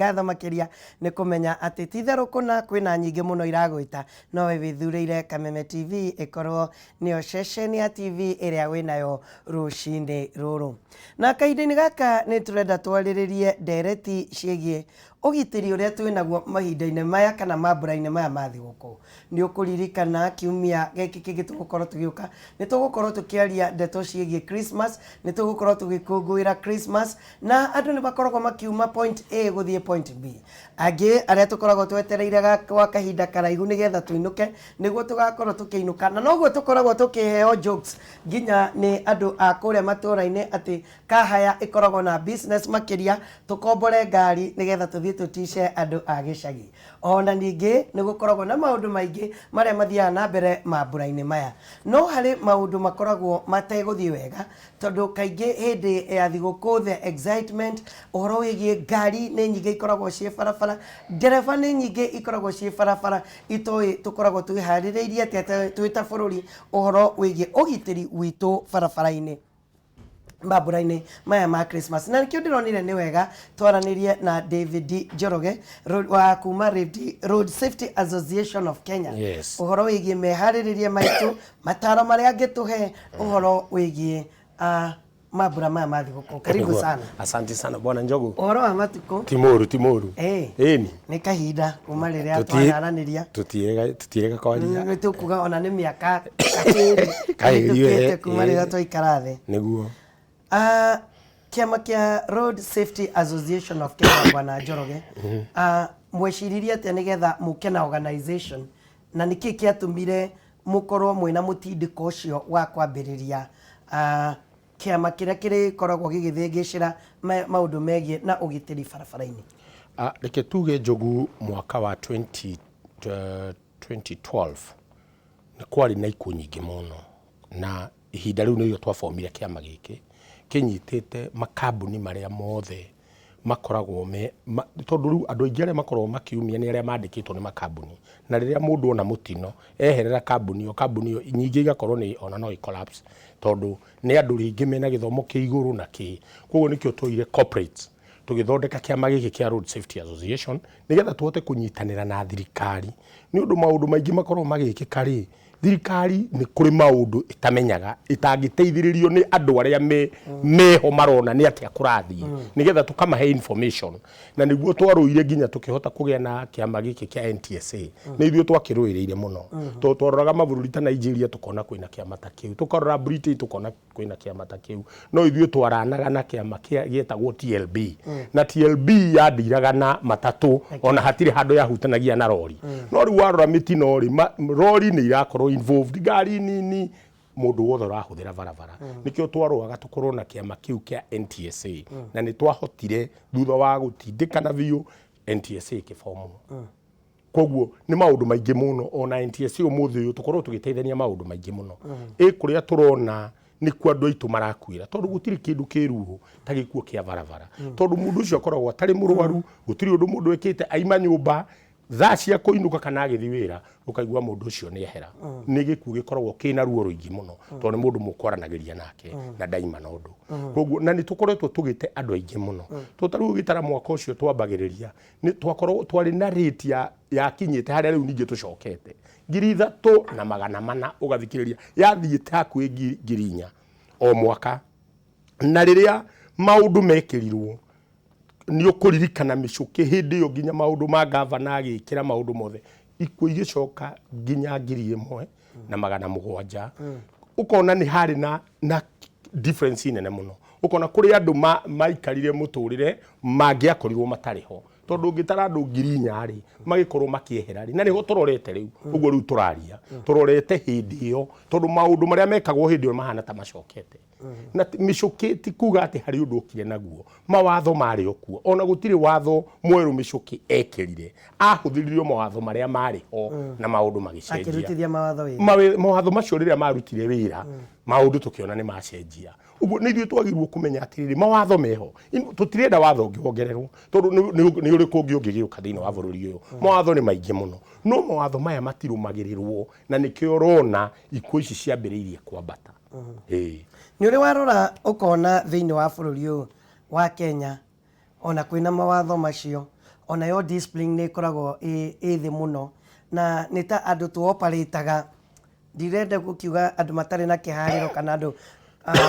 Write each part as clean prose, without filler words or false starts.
Ngatho makĩria nĩ kũmenya atĩ ti itherũ kũna kwĩna nyingĩ mũno iragwĩta no we wĩthurĩire Kameme TV ĩkorwo nĩyo ceceni ya TV ĩrĩa wĩnayo rũcinĩ rũrũ. Na kahinda-inĩ gaka nĩ tũrenda twarĩrĩrie ndereti ciĩgiĩ ũgitĩri ũrĩa twĩnaguo mahinda-inĩ maya kana mambura-inĩ maya ma thigũkũ. Nĩ ũkũririkana kiumia gĩkĩ kĩngĩ tũgũkorwo tũgĩũka nĩ tũgũkorwo tũkĩaria ndeto ciĩgiĩ Christmas, nĩ tũgũkorwo tũgĩkũngũĩra Christmas Na andũ nĩ makoragwo makiuma point A gũthiĩ point B. Angĩ arĩa tũkoragwo twetereire gwa kahinda karaihu nĩgetha tũinũke, nĩguo tũgakorwo tũkĩinũka. Na noguo tũkoragwo tũkĩheo jokes nginya nĩ andũ a kũrĩa matũra-inĩ atĩ car hire ĩkoragwo na business makĩria, tũkombore ngari nĩgetha tũthiĩ tũtice andũ a gĩcagi. Ona ningĩ nĩ gũkoragwo na maũndũ maingĩ marĩa mathiaga na mbere mambura-inĩ maya. No harĩ maũndũ makoragwo mategũthiĩ wega, Tondũ kaingĩ hĩndĩ ya thigũkũ the excitement, ũhoro wĩgiĩ ngari nĩ nyingĩ ikoragwo ciĩ barabara, ndereba nĩ nyingĩ ikoragwo ciĩ barabara, itoĩ tũkoragwo twĩharĩrĩirie atĩa twĩ ta bũrũri ũhoro wĩgiĩ ũgitĩri witũ barabara-inĩ mambura-inĩ maya ma Christmas. Na nĩkĩo ndĩronire nĩ wega twaranĩrie na David Njoroge wa kuma Road Safety Association of Kenya. Yes. Ũhoro wĩgiĩ meharĩrĩria maitũ mataro marĩa angĩtũhe ũhoro wĩgiĩ ah, mambura maya ma thigũkũ. Karibu Nĩguo. sana. Asante sana bwana Njogu. Ũhoro wa matukũ? Ti mũru, ti mũru. Eh. Ĩni. Nĩ kahinda kuma rĩrĩa twanaranĩria. Tũtiĩrĩga kwaria. Nĩ tũkuga ona nĩ mĩaka kahĩrĩ Kahĩrĩ, ĩhĩtũkĩte eh, kuma eh. rĩrĩa twaikara thĩ. Nĩguo. Ah, kĩama kĩa Road Safety Association of Kenya bwana Njoroge, ah, mweciririe atĩa nĩgetha mũke na organization na nĩkĩ kĩatũmire mũkorwo mwĩna mũtindĩko ũcio wa kwambĩrĩria kĩama kĩrĩa kĩrĩkoragwo gĩgĩthĩngĩcĩra maũndũ megiĩ na ũgitĩri barabara-inĩ? Reke tuge Njogu mwaka wa 20, 2012 nĩ kwarĩ na ikuũ nyingĩ mũno na ihinda rĩu nĩrĩo twabomire kĩama gĩkĩ kĩnyitĩte makambuni marĩa mothe makoragwo me ma, tondũ rĩu andũ aingĩ arĩa makoragwo makiumia nĩ arĩa mandĩkĩtwo nĩ makambuni na rĩrĩa mũndũ ona mũtino eherera kambuni ĩyo kambuni ĩyo nyingĩ igakorwo nĩ ona no ĩ collapse tondũ nĩ andũ rĩngĩ mena gĩthomo kĩa igũrũ na kĩ koguo nĩkĩo twoire corporates tũgĩthondeka kĩama gĩkĩ kĩa Road Safety Association nĩgetha tũhote kũnyitanĩra na thirikari nĩ ũndũ maũndũ maingĩ makoragwo magĩkĩka rĩ thirikari nĩ kũrĩ maũndũ ĩtamenyaga ĩtangĩteithĩrĩrio nĩ andũ arĩa me meho marona nĩ atĩa kũrathiĩ nĩgetha tũkamahe information na nĩguo twarũire nginya tũkĩhota kũgĩa na kĩama gĩkĩ kĩa NTSA nĩ ithuĩ twakĩrũĩrĩire mũno tondũ twaroraga mabũrũri ta Nigeria tũkona kwĩna kĩama ta kĩu tũkarora Britain tũkona kwĩna kĩama ta kĩu no ithuĩ twaranaga na kĩama kĩa gĩetagwo TLB na TLB yandiraga na matatũ ona hatirĩ handũ yahutanagia na rori no rĩu warora mĩtino rĩ rori nĩ irakorwo involved ngari nini mũndũ wothe ũrahũthĩra barabara nĩkĩo twarũaga tũkorwo na kĩama kĩu kĩa NTSA na nĩ twahotire thutha wa gũtindĩkana biũ NTSA ĩkĩbomwo Koguo nĩ maũndũ maingĩ mũno ona NTSA ũmũthĩ ũyũ tũkorwo tũgĩteithania maũndũ maingĩ mũno. Ĩ kũrĩa tũrona nĩkuo andũ aitũ marakuĩra tondũ gũtirĩ kĩndũ kĩ ruo ta gĩkuũ kĩa barabara. Tondũ mũndũ ũcio akoragwo atarĩ mũrwaru, gũtirĩ ũndũ mũndũ ekĩte, aima nyũmba thaa cia kũinũka kana agĩthiĩ wĩra ũkaigua mũndũ ũcio nĩ ehera. Nĩ gĩkuũ gĩkoragwo kĩna ruo rũingĩ mũno tondũ nĩ mũndũ mũkwaranagĩria nake na ndaima na ũndũ. Koguo na nĩ tũkoretwo tũgĩte andũ aingĩ mũno. Tondũ ta rĩu ũgĩtara mwaka ũcio twambagĩrĩria nĩ twakoragwo twarĩ na rate ya yakinyĩte harĩa rĩu ningĩ tũcokete 3400 ũgathikĩrĩria yathiĩte hakuhĩ 4000 o mwaka na rĩrĩa maũndũ mekĩrirwo nĩ ũkũririkana mĩcũkĩ hĩndĩ ĩyo nginya maũndũ ma gavana agĩkĩra maũndũ mothe ikuũ igĩcoka nginya 1700 ũkona nĩ harĩ na difference nene mũno ũkona kũrĩ andũ maikarire mũtũrĩre mangĩakorirwo matarĩ ho tondũ ũngĩtara andũ 4000 rĩ magĩkorwo makĩehera rĩ na nĩho tũrorete rĩu ũguo rĩu tũraria tũrorete hĩndĩ ĩyo tondũ maũndũ marĩa mekagwo hĩndĩ ĩyo mahana ta macokete na mĩcũkĩ ti kuga atĩ harĩ ũndũ okire naguo mawatho marĩ o kuo ona gũtirĩ watho mwerũ mĩcũkĩ ekĩrire ahũthĩrire o mawatho marĩa marĩ ho na maũndũ magĩcenjia Akĩrutithia mawatho wĩra. Mawatho macio rĩrĩa marutire wĩra maũndũ tũkĩona nĩ macenjia ũguo nĩ ithuĩ twagĩrĩirwo kũmenya atĩrĩrĩ mawatho meho tũtirenda watho ũngĩ wongererwo tondũ nĩ ũrĩkũ ũngĩ ũngĩgĩũka thĩinĩ wa bũrũri ũyũ mawatho nĩ maingĩ mũno no mawatho maya matirũmagĩrĩrwo na nĩkĩo ũrona ikuũ ici ciambĩrĩirie kwambata. Ĩĩ. Nĩ ũrĩ warora ũkona thĩinĩ wa bũrũri ũyũ wa Kenya ona kwĩna mawatho macio Onayo discipline nĩ ĩkoragwo ĩ thĩ mũno, na nĩ ta andũ tũ operate-aga, ndirenda gũkiuga andũ matarĩ na kĩharĩro kana andũ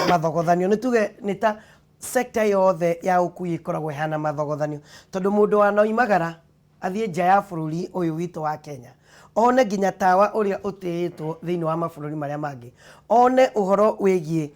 mathogothanio, nĩ tuge nĩ ta sector yothe ya ũkui ĩkoragwo ĩhana mathogothanio, tondũ mũndũ wanoimagara athiĩ nja ya bũrũri ũyũ witũ wa Kenya, one nginya tawa ũrĩa ũtĩĩtwo thĩinĩ wa mabũrũri marĩa mangĩ, one ũhoro wĩgiĩ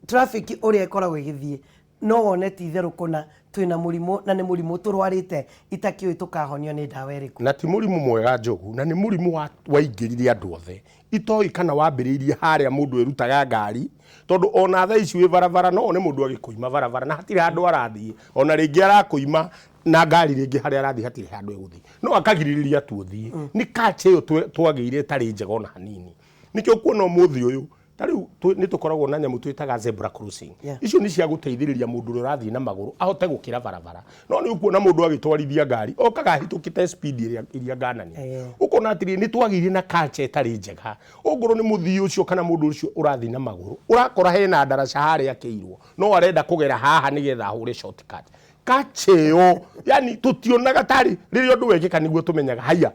traffic ũrĩa ĩkoragwo ĩgĩthiĩ, no wone ti itherũ kũna twĩna mũrimũ na nĩ mũrimũ tũrwarĩte itakĩũĩ tũkahonio nĩ ndawa ĩrĩkũ. Na ti mũrimũ mwega Njogu, na nĩ mũrimũ waingĩrire andũ othe. Itoĩ kana wambĩrĩirie harĩa mũndũ erutaga ngari, tondũ ona thaa ici wĩ barabara no wone mũndũ agĩkũima barabara na hatirĩ handũ arathiĩ, ona rĩngĩ arakũima na ngari rĩngĩ harĩa arathiĩ hatirĩ handũ egũthiĩ, no akagirĩrĩria tu ũthiĩ. Nĩ culture ĩyo twagĩire ĩtarĩ njega ona hanini. Nĩkĩo ũkuona ũmũthĩ ũyũ ta rĩu nĩ tũkoragwo na nyamũ twĩtaga zebra crossing. Icio nĩ cia gũteithĩrĩria mũndũ ũrĩa ũrathiĩ na magũrũ ahote gũkĩra barabara. No nĩ ũkuona mũndũ agĩtwarithia ngari okaga ahĩtũkĩte speed ĩrĩa iria ngananie. Ũkona atĩrĩrĩ, nĩ twagĩire na culture ĩtarĩ njega. Ongorwo nĩ mũthii ũcio kana mũndũ ũcio ũrathiĩ na magũrũ, ũrakora hena ndaraca harĩa akĩirwo, no arenda kũgera haha nĩgetha ahũre shortcut. Culture ĩyo, yani tũtionaga tarĩ rĩrĩa ũndũ wekĩka nĩguo tũmenyaga haiya.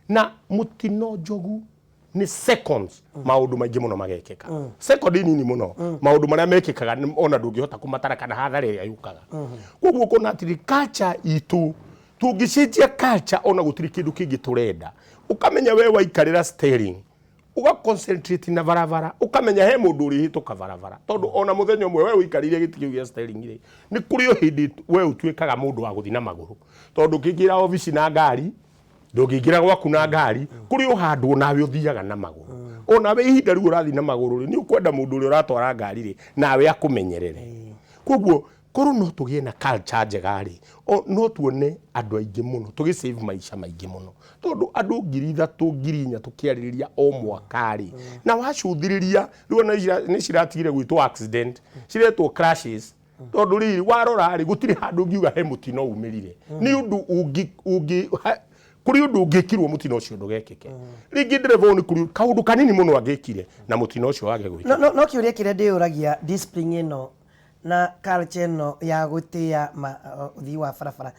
Na mũtino Njogu nĩ seconds maũndũ maingĩ mũno magekĩka. Second nini mũno maũndũ marĩa mekĩkaga ona ndũngĩhota kũmatara kana hathara ĩrĩa yũkaga. Koguo ũkona atĩrĩ culture itũ tũngĩcenjia culture ona gũtirĩ kĩndũ kĩngĩ tũrenda. Ũkamenya we waikarĩra steering ũga concentrate na barabara, ũkamenya he mũndũ ũrĩhĩtũka barabara, tondũ ona mũthenya ũmwe we ũikarĩire gĩtĩ kĩu gĩa steering rĩ, nĩ kũrĩ o hĩndĩ we ũtuĩkaga mũndũ wa gũthiĩ na magũrũ, tondũ ũkĩingĩra obici na ngari ndũngĩingĩra gwaku na ngari, kũrĩ o handũ onawe ũthiaga na magũrũ. Onawe ihinda rĩu ũrathiĩ na magũrũ rĩ, nĩ ũkwenda mũndũ ũrĩa ũratwara ngari rĩ, nawe akũmenyerere. Koguo korwo no tũgĩe na culture njega rĩ, no tuone andũ aingĩ mũno tũgĩ save maica maingĩ mũno, tondũ andũ 3000 4,000 tũkĩarĩrĩria o mwaka rĩ, na wacũthĩrĩria rĩu ona nĩ ciratigire gwĩtwo accident, ciretwo crashes, tondũ rĩrĩ warora rĩ, gũtirĩ handũ ũngiuga he mũtino umĩrire. Nĩ ũndũ ũngĩ ũngĩ kũrĩ ũndũ ũngĩkirwo mũtino ũcio ndũgekĩke. Rĩngĩ ndereba ũyũ nĩ kũrĩ kaũndũ kanini mũno angĩkire na mũtino ũcio wage gwĩkĩka. No kĩũria kĩrĩa ndĩyũragia, discipline ĩno na culture ĩno ya gũtĩĩa ũthii wa barabara,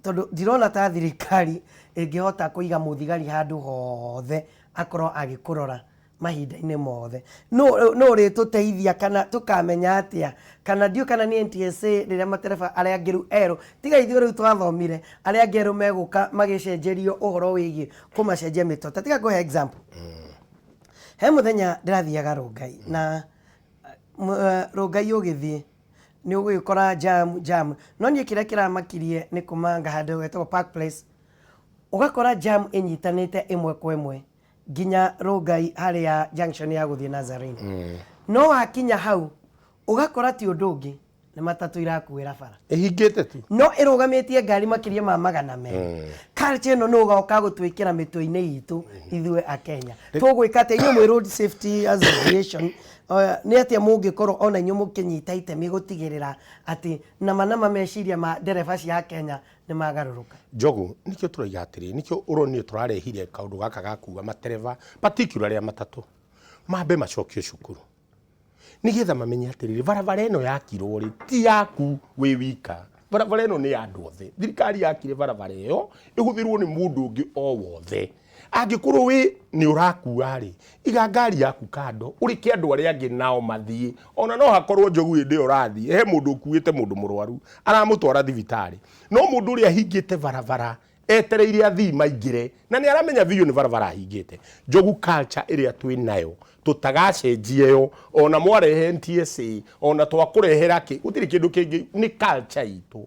tondũ ndirona ta thirikari ĩngĩhota kũiga mũthigari handũ hothe akorwo agĩkũrora mahinda-inĩ mothe. No ũrĩtũteithia kana tũkamenya atĩa, kana ndiũĩ kana nĩ NTSA rĩrĩa matereba arĩa angĩ rĩu erũ, tiga ithuĩ rĩu twathomire, arĩa angĩ erũ megũka magĩcenjerio ũhoro wĩgiĩ kũmacenjia mĩtwe. Ta tiga ngũhe example. He mũthenya ndĩrathiaga Rongai na Rongai ũgĩthiĩ nĩ ũgũgĩkora jam jam, no niĩ kĩrĩa kĩramakirie nĩ kuma handũ hetagwo Park Place, ũgakora jam ĩnyitanĩte ĩmwe kwa ĩmwe nginya Rongai harĩa junction ya gũthiĩ Nazarene. No wakinya hau ũgakora ti ũndũ ũngĩ, nĩ matatũ irakuĩra bara. Ĩhingĩte tu. No ĩrũgamĩtie ngari makĩria ma 200. Culture ĩno nĩ ũgoka gũtwĩkĩra mĩtwe-inĩ itũ ithuĩ a Kenya. Tũgwĩka atĩa inyuĩ mwĩ Road Safety Association, nĩ atĩa mũngĩkorwo ona inyuĩ mũkĩnyita itemi gũtigĩrĩra atĩ nama nama meciria ma ndereba cia Kenya nĩ magarũrũka? Njogu, nĩkĩo tũroiga atĩrĩ, nĩkĩo ũronire tũrarehire kaũndũ gaka ga kuga matereba particularly a matatũ mambe macokio cukuru nĩgetha mamenye atĩrĩrĩ, barabara ĩno yakirwo rĩ ti yaku wĩ wika, barabara ĩno nĩ ya andũ othe. Thirikari yakire barabara ĩyo ĩhũthĩrwo nĩ mũndũ ũngĩ o wothe. Angĩkorwo wĩ nĩ ũrakua rĩ, iga ngari yaku kando ũreke andũ arĩa angĩ nao mathiĩ. Ona no hakorwo Njogu hĩndĩ ĩyo ũrathiĩ he mũndũ ũkuĩte mũndũ mũrwaru aramũtwara thibitarĩ, no mũndũ ũrĩa ahingĩte barabara etereire athii maingĩre na nĩ aramenya biũ nĩ barabara ahingĩte. Njogu, culture ĩrĩa twĩ nayo tũtagacenjia ĩyo, ona mwarehe NTSA, ona twakũrehera kĩ, gũtirĩ kĩndũ kĩngĩ, nĩ culture itũ.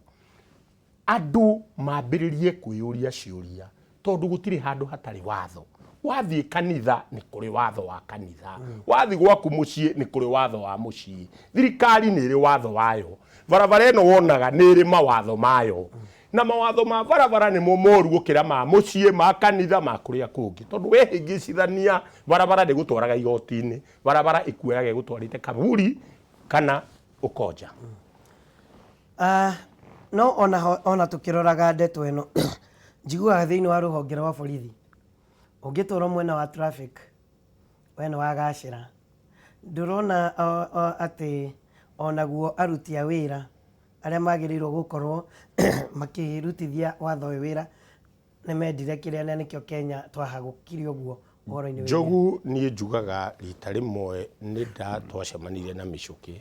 Andũ mambĩrĩrie kwĩyũria ciũria, tondũ gũtirĩ handũ hatarĩ watho. Wathiĩ kanitha nĩ kũrĩ watho wa kanitha, wathiĩ gwaku mũciĩ nĩ kũrĩ watho wa mũciĩ, thirikari nĩ ĩrĩ watho wayo, barabara ĩno wonaga nĩ ĩrĩ mawatho mayo, na mawatho ma barabara nĩmo moru gũkĩra ma mũciĩ, ma kanitha, ma kũrĩa kũngĩ, tondũ wehĩngĩcithania barabara ndĩgũtwaraga igoti-inĩ, barabara ĩkuoyaga ĩgũtwarĩte kaburi kana ũkonja. No ona ona tũkĩroraga ndeto ĩno, njiguaga thĩinĩ wa rũhonge rwa borithi, ũngĩtwarwo mwena wa traffic, we nĩ wagacĩra. Ndũrona atĩ onaguo aruti a wĩra Arĩa magĩrĩirwo gũkorwo makĩrutithia watho ũyũ wĩra nĩ mendire kĩrĩa na nĩkĩo Kenya twahagũkire ũguo ũhoro-inĩ wĩgiĩ. Njogu niĩ njugaga rita rĩmwe nĩ nda twacemanirie na Mĩcũkĩ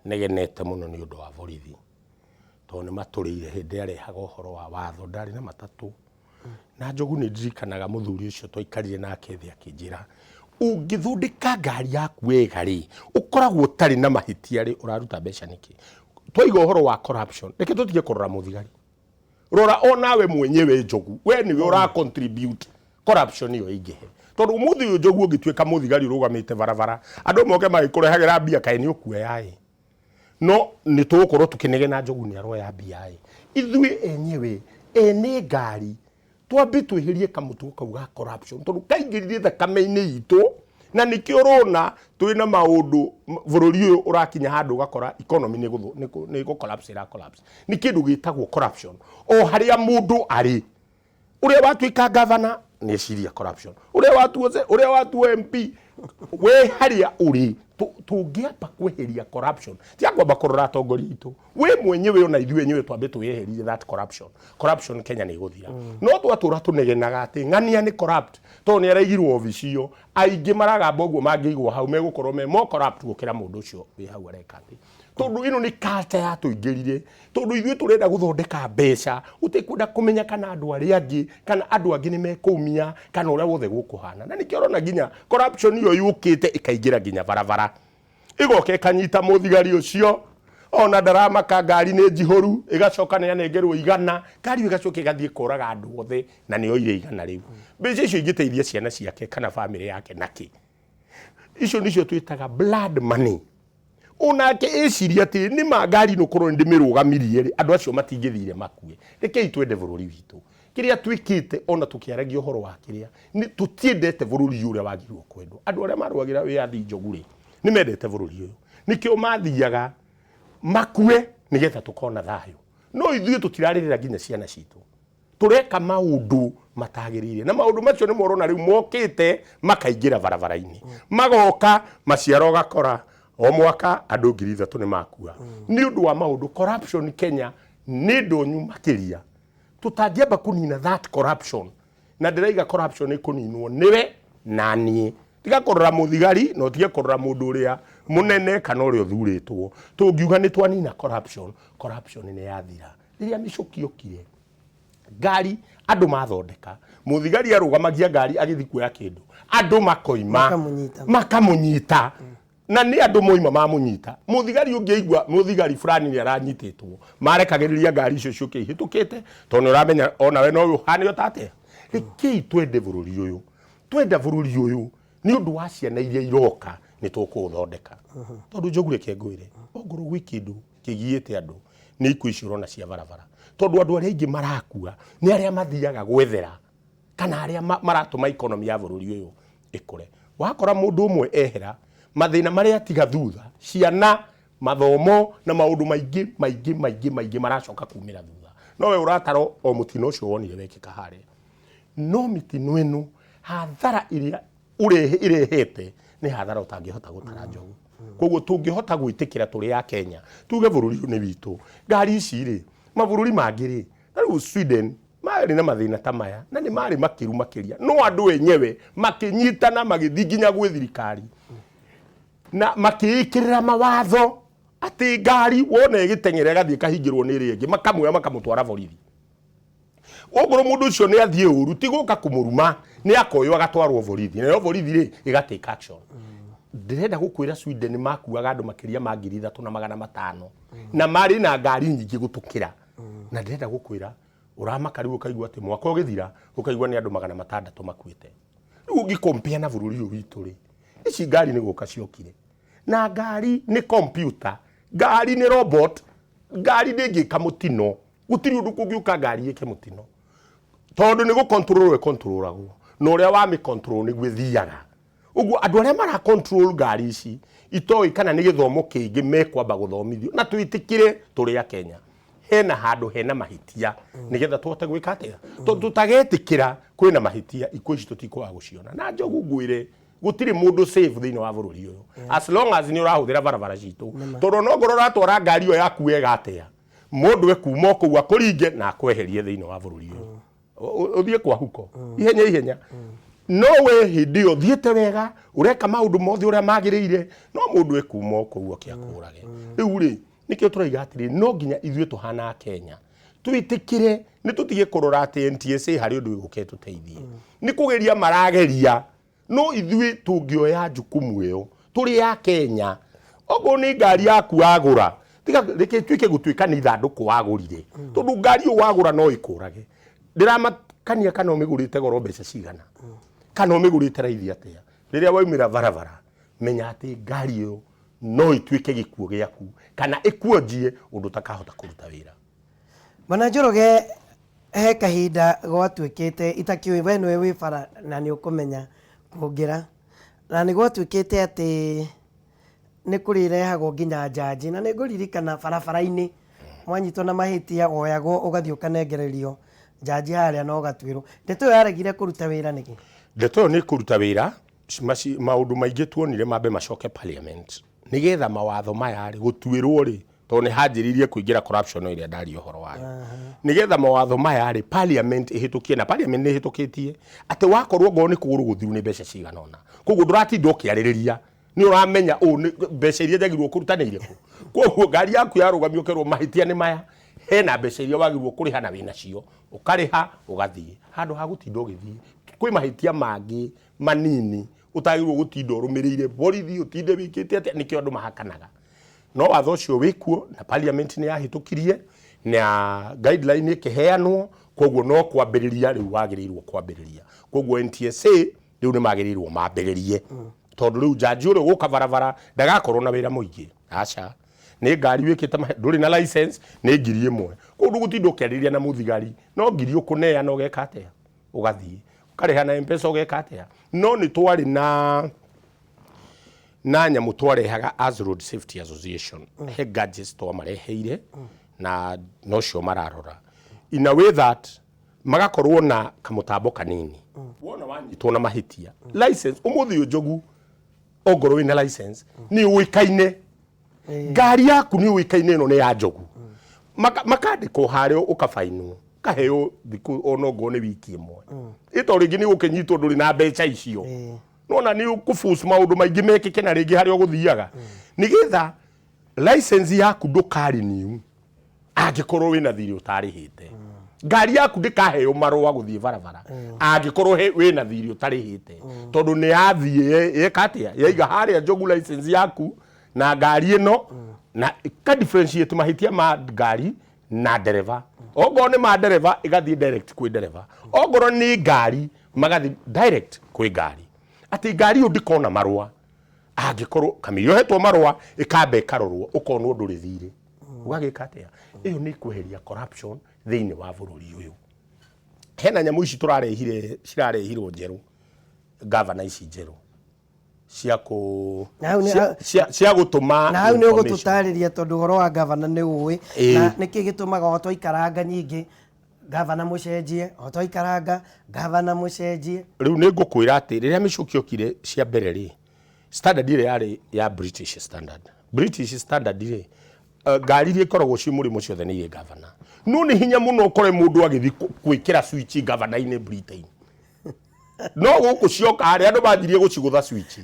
negenete mũno nĩ ũndũ wa borithi tondũ nĩ matũrĩire hĩndĩ arehaga ũhoro wa watho ndarĩ na matatũ na Njogu nĩ ndirikanaga mũthuri ũcio twaikarire nake thĩ akĩnjĩra ũngĩthondeka ngari yaku wega rĩ ũkoragwo ũtarĩ na mahĩtia rĩ ũraruta mbeca nĩkĩ twaiga ũhoro wa corruption reke tũtige kũrora mũthigari rora o nawe mwenyewe Njogu we nĩwe ũra contribute corruption ĩyo ĩingĩhe tondũ ũmũthĩ ũyũ Njogu ũngĩtuĩka mũthigari ũrũgamĩte barabara andũ moke magĩkũrehagĩra mbia kaĩ nĩ ũkuoya ĩ no nĩ tũgũkorwo tũkĩnegena Njogu nĩ aroya mbia ĩ ithuĩ enyewe ene ngari twambe twĩhĩrie kamũtugo kau ga corruption tondũ kaingĩrire thakame-inĩ itũ na nĩkĩo ũrona twĩna maũndũ bũrũri ũyũ ũrakinya handũ ũgakora economy nĩ gũ collapse ĩra collapse nĩ kĩndũ gĩtagwo corruption o harĩa mũndũ arĩ ũrĩa watuĩka gavana nĩ eciria corruption ũrĩa watuo ũrĩa watuo MP we harĩa ũrĩ tũngĩamba kweheria corruption tiga kwamba kũrora atongoria aitũ we mwenyewe ona ithuĩ enyewe twambe twĩyeherie that corruption corruption Kenya nĩ ĩgũthira no twatũra tũnegenaga atĩ ng'ania nĩ corrupt tondũ nĩ araigirwo obici ĩyo aingĩ maragamba ũguo mangĩigwo hau megũkorwo me more corrupt gũkĩra mũndũ ũcio wĩ hau areka atĩ tondũ ĩno nĩ culture yatũingĩrire tondũ ithuĩ tũrenda gũthondeka mbeca ũtekwenda kũmenya kana andũ arĩa angĩ kana andũ angĩ nĩ mekũumia kana ũrĩa wothe gũkũhana na nĩkĩo ũrona nginya corruption ĩyo yũkĩte ĩkaingĩra nginya barabara ĩgoka ĩkanyita mũthigari ũcio ona ndaramaka ngari nĩ njihũru ĩgacoka nĩ anengerwo igana ngari ĩyo ĩgacoka ĩgathiĩ kũraga andũ othe na nĩ oire igana rĩu mbeca icio ingĩteithia ciana ciake kana bamĩrĩ yake nakĩ icio nĩcio twĩtaga blood money onake eciria atĩ nĩ ma ngari ĩno korwo nĩ ndĩmĩrũgamirie rĩ andũ acio matingĩthire makue rekei twende bũrũri witũ kĩrĩa twĩkĩte ona tũkĩaragia ũhoro wa kĩrĩa nĩ tũtiendete bũrũri ũrĩa wagĩrĩirwo kwendwo andũ arĩa marũagĩra wĩyathi Njogu rĩ nĩ mendete bũrũri ũyũ nĩkĩo mathiaga makue nĩgetha tũkona thayũ no ithuĩ tũtirarĩrĩra nginya ciana citũ tũreka maũndũ matagĩrĩire na maũndũ macio nĩ morona rĩu mokĩte makaingĩra barabara-inĩ magoka maciaro ũgakora o mwaka andũ 3,000 nĩ makua nĩ ũndũ wa maũndũ corruption Kenya nĩ ndonyu makĩria tũtangĩamba kũnina that corruption na ndĩraiga corruption ĩkũninwo nĩwe na niĩ tiga kũrora mũthigari na ũtige kũrora mũndũ ũrĩa mũnene kana ũrĩa ũthurĩtwo tũngiuga nĩ twanina corruption corruption nĩ yathira rĩrĩa mĩcũki yokire ngari andũ mathondeka mũthigari arũgamagia ngari agĩthiĩ kuoya kĩndũ andũ makoima Makamũnyita. Makamũnyita na nĩ andũ moima mamũnyita mũthigari ũngĩ aigua mũthigari fulani nĩ aranyitĩtwo marekagĩrĩria ngari icio ciũke ihĩtũkĩte tondũ nĩ ũramenya onawe no ũhane ota atĩa rekei twende bũrũri ũyũ twenda bũrũri ũyũ nĩ ũndũ wa ciana iria iroka nĩ tũkũũthondeka tondũ Njogu reke ngwĩre ongorwo gwĩ kĩndũ kĩgiĩte andũ nĩ ikuũ icio ũrona cia barabara tondũ andũ arĩa aingĩ marakua nĩ arĩa mathiaga gwethera kana arĩa maratũma economy ya bũrũri ũyũ ĩkũre wakora mũndũ ũmwe ehera mathĩna marĩa atiga thutha ciana mathomo na maũndũ maingĩ maingĩ maingĩ maingĩ maracoka kumĩra thutha nowe ũratara o mũtino ũcio wonire wekĩka harĩa no mĩtino ĩno hathara ĩrĩa ũrehe ĩrehete nĩ hathara ũtangĩhota gũtara Njogu koguo tũngĩhota gwĩtĩkĩra tũrĩ a Kenya tuge bũrũri ũyũ nĩ witũ ngari ici rĩ mabũrũri mangĩ rĩ ta rĩu Sweden marĩ na mathĩna ta maya na nĩ marĩ makĩru makĩria no andũ enyewe makĩnyitana magĩthiĩ nginya gwĩ thirikari na makĩĩkĩrĩra mawatho atĩ ngari wona ĩgĩteng'era ĩgathiĩ ĩkahingĩrwo nĩ ĩrĩa ĩngĩ makamuoya makamũtwara borithi okorwo mũndũ ũcio nĩ athiĩ ũru ti gũka kũmũruma nĩ akoywo agatwarwo borithi nayo borithi rĩ ĩga take action ndĩrenda gũkwĩra Sweden makuaga andũ makĩria ma 3,500 na marĩ na ngari nyingĩ gũtũkĩra na ndĩrenda gũkwĩra ũramaka rĩu ũkaigua atĩ mwaka ũgĩthira ũkaigua nĩ andũ 600 makuĩte rĩu ũngĩ compare na bũrũri ũyũ witũ rĩ ici ngari nĩ gũka ciokire na ngari nĩ computer ngari nĩ robot ngari ndĩngĩka mũtino gũtirĩ ũndũ kũngĩũka ngari ĩke mũtino tondũ nĩ gũ control ĩcontrolagwo na ũrĩa wa mĩ control nĩguo ĩthiaga ũguo andũ arĩa mara control ngari ici itoĩ kana nĩ gĩthomo kĩngĩ mekwamba gũthomithio na twĩtĩkĩre tũrĩ a Kenya hena handũ hena mahĩtia nĩgetha tũhote gwĩka atĩa tondũ tũtagetĩkĩra kwĩna mahĩtia ikuũ ici tũtikwaga gũciona na Njogu ngwĩre gũtirĩ mũndũ safe thĩinĩ wa bũrũri ũyũ as long as nĩ ũrahũthĩra barabara citũ tondũ onokorwo ũratwara ngari ĩyo yaku wega atĩa Mũndũ ekuma o kũu akũringe na akweherie thĩinĩ wa bũrũri ũyũ. Ũthiĩ kwa huko ihenya ihenya. No we hĩndĩ ĩyo ũthiĩte wega, ũreka maũndũ mothe ũrĩa magĩrĩire, no mũndũ ekuma o kũu oke akũrage. Rĩu rĩ, nĩkĩo tũraiga atĩrĩ, no nginya ithuĩ tũhana Kenya twĩtĩkĩre nĩ tũtige kũrora atĩ NTSA harĩ ũndũ ĩgũka ĩtũteithie. Nĩ kũgeria marageria. No ithuĩ tũngĩoya jukumu ĩyo tũrĩ a Kenya, okorwo nĩ ngari yaku wagũra, tiga reke ĩtuĩke gũtuĩka nĩ ithandũkũ wagũrire, tondũ ngari ĩyo wagũra no ĩkũrage. Ndĩramakania kana ũmĩgũrĩte goro mbeca cigana, kana ũmĩgũrĩte raithi atĩa. Rĩrĩa waumĩra barabara, menya atĩ ngari ĩyo no ĩtuĩke gĩkuũ gĩaku, kana ĩkuonjie ũndũ ũtakahota kũruta wĩra. Bwana Njoroge, he kahinda gwatuĩkĩte itakĩũĩ we nĩwe wĩ bara na nĩ ũkũmenya kũngĩra, na nĩ gwatuĩkĩte atĩ nĩ kũrĩrehagwo nginya njanji, na nĩ ngũririkana barabara-inĩ mwanyitwo na mahĩtia woyagwo ũgathiĩ ũkanengererio njanji harĩa na ũgatuĩrwo. Ndeto ĩyo yaregire kũruta wĩra nĩkĩ? Ndeto ĩyo nĩ ĩkũruta wĩra, maũndũ maingĩ tuonire mambe macoke parliament nĩgetha mawatho maya rĩ gũtuĩrwo rĩ, tondũ nĩ hanjĩrĩirie kũingĩra corruption ĩrĩa ndaria ũhoro wayo, nĩgetha mawatho maya rĩ parliament ĩhĩtũkie, na parliament nĩ ĩhĩtũkĩtie atĩ wakorwo ngorwo nĩ kũgũrũ gũthiru nĩ mbeca cigana ũna, koguo ndũratinda ũkĩarĩrĩria, nĩ ũramenya ũũ nĩ mbeca iria njagĩrĩirwo kũruta nĩ irĩkũ. Koguo ngari yaku yarũgamio ũkerwo mahĩtia nĩ maya, hena mbeca iria wagĩrĩirwo kũrĩha na wĩnacio, ũkarĩha ũgathiĩ, handũ ha gũtinda ũgĩthiĩ. Kwĩ mahĩtia mangĩ manini ũtagĩrĩirwo gũtinda ũrũmĩrĩire borithi, ũtinde wĩkĩte atĩa, nĩkĩo andũ mahakanaga. No watho ũcio wĩkuo na parliament nĩ yahĩtũkirie na guideline ĩkĩheanwo, koguo no kwambĩrĩria rĩu wagĩrĩirwo kwambĩrĩria. Koguo NTSA rĩu nĩ magĩrĩirwo mambĩrĩrie, tondũ rĩu njanji ũrĩa ũgũka barabara ndagakorwo na wĩra mũingĩ. Aca, nĩ ngari wĩkĩte ndũrĩ na license, nĩ 1000. Koguo ndũgũtinda ũkĩarĩrĩria na mũthigari, no ngiri ũkũneana ũgeka atĩa? Ũgathiĩ ũkarĩha na M-Pesa ũgeka atĩa. No nĩ twarĩ na nyamũ twarehaga as Road Safety Association, he gadgets twamareheire na nocio mararora in a way that magakorwo na kamũtambo kanini. Wona wanyitwo na mahĩtia, license ũmũthĩ ũyũ Njogu, ongorwo wĩna license nĩ ũĩkaine, ngari yaku nĩ ũĩkaine ĩno nĩ ya Njogu, makandĩkwo harĩa, ũkabainwo, ũkaheo thikũ onongorwo nĩ wiki ĩmwe, ĩto rĩngĩ nĩ ũgũkĩnyitwo ndũrĩ na mbeca icio. Nona nĩ ũkũforce maũndũ maingĩ mekĩke na rĩngĩ harĩa ũgũthiaga nĩgetha license yaku ndũkarenew angĩkorwo wĩna thirĩ ũtarĩhĩte. Ngari yaku ndĩkaheo marũa gũthiĩ barabara angĩkorwo wĩna thirĩ ũtarĩhĩte, tondũ nĩ yathiĩ yeka atĩa, yaiga harĩa Njogu license yaku na ngari ĩno, na ĩka differentiate mahĩtia ma ngari na ndereba. Ongorwo nĩ ma ndereba, ĩgathiĩ direct kwĩ ndereba. Ongorwo nĩ ngari, magathiĩ direct kwĩ ngari, atĩ ngari ĩyo ndĩkona marũa angĩkorwo kamĩiria ũhetwo marũa, ĩkamba ĩkarorwo, ũkonwo ndũrĩ thirĩ, ũgagĩka atĩa. Ĩyo nĩ kweheria corruption thĩinĩ wa bũrũri ũyũ. Hena nyamũ ici tũrarehire, cirarehirwo njerũ, gavana ici njerũ cia kũ Na hau cia gũtũma na hau nĩ information. Ũgũtũtarĩria tondũ ũhoro wa gavana nĩ ũĩ na nĩkĩ gĩtũmaga o twaikaranga nyingĩ gavana mũcenjie, o twaikaranga gavana mũcenjie? Rĩu nĩ ngũkwĩra atĩ rĩrĩa mĩcuki okire cia mbere rĩ, standard ĩrĩa yarĩ ya British standard, British standard rĩ, ngari iria ikoragwo ciĩ mũrĩmo ciothe nĩ irĩ gavana, no nĩ hinya mũno ũkore mũndũ agĩthiĩ gwĩkĩra switch gavana-inĩ Britain. No gũkũ cioka harĩa andũ manjirie gũcigũtha switch,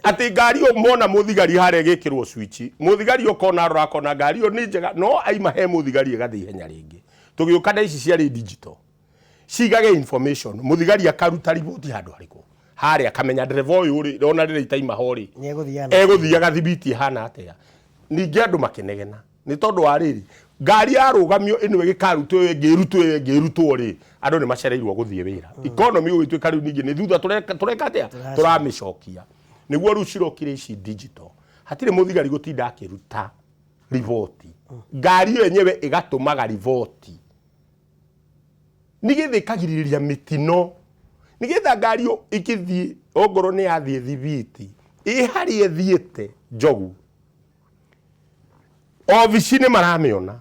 atĩ ngari ĩyo mona mũthigari harĩa ĩgĩkĩrwo switch, mũthigari ũkona arora akona ngari ĩyo nĩ njega, no aima he mũthigari ĩgathiĩ ihenya rĩngĩ. Tũgĩũka na ici ciarĩ digital, cigage information, mũthigari akaruta riboti handũ harĩkũ harĩa, akamenya ndereba ũyũ rĩ, ona rĩrĩa itaima ho rĩ, Nĩegũthiaga egũthiaga thibiti ĩhana atĩa. Ningĩ andũ makĩnegena nĩ tondũ wa rĩrĩ, ngari yarũgamio ĩno ĩgĩkarutwo, ĩyo ĩngĩ ĩrutwo, ĩyo ĩngĩ ĩrutwo rĩ, andũ nĩ macereirwo gũthiĩ wĩra, economy gũgĩtuĩka rĩu ningĩ nĩ thutha. Tũreka atĩa? Tũramĩcokia nĩguo rĩu cirokire ici digital, hatirĩ mũthigari gũtinda akĩruta riboti, ngari ĩyo yenyewe ĩgatũmaga riboti nĩgetha ĩkagirĩrĩria mĩtino, nĩgetha ngari ĩyo ĩkĩthiĩ, ongorwo nĩ yathiĩ thibiti ĩ harĩa ĩthiĩte Njogu, obici nĩ maramĩona.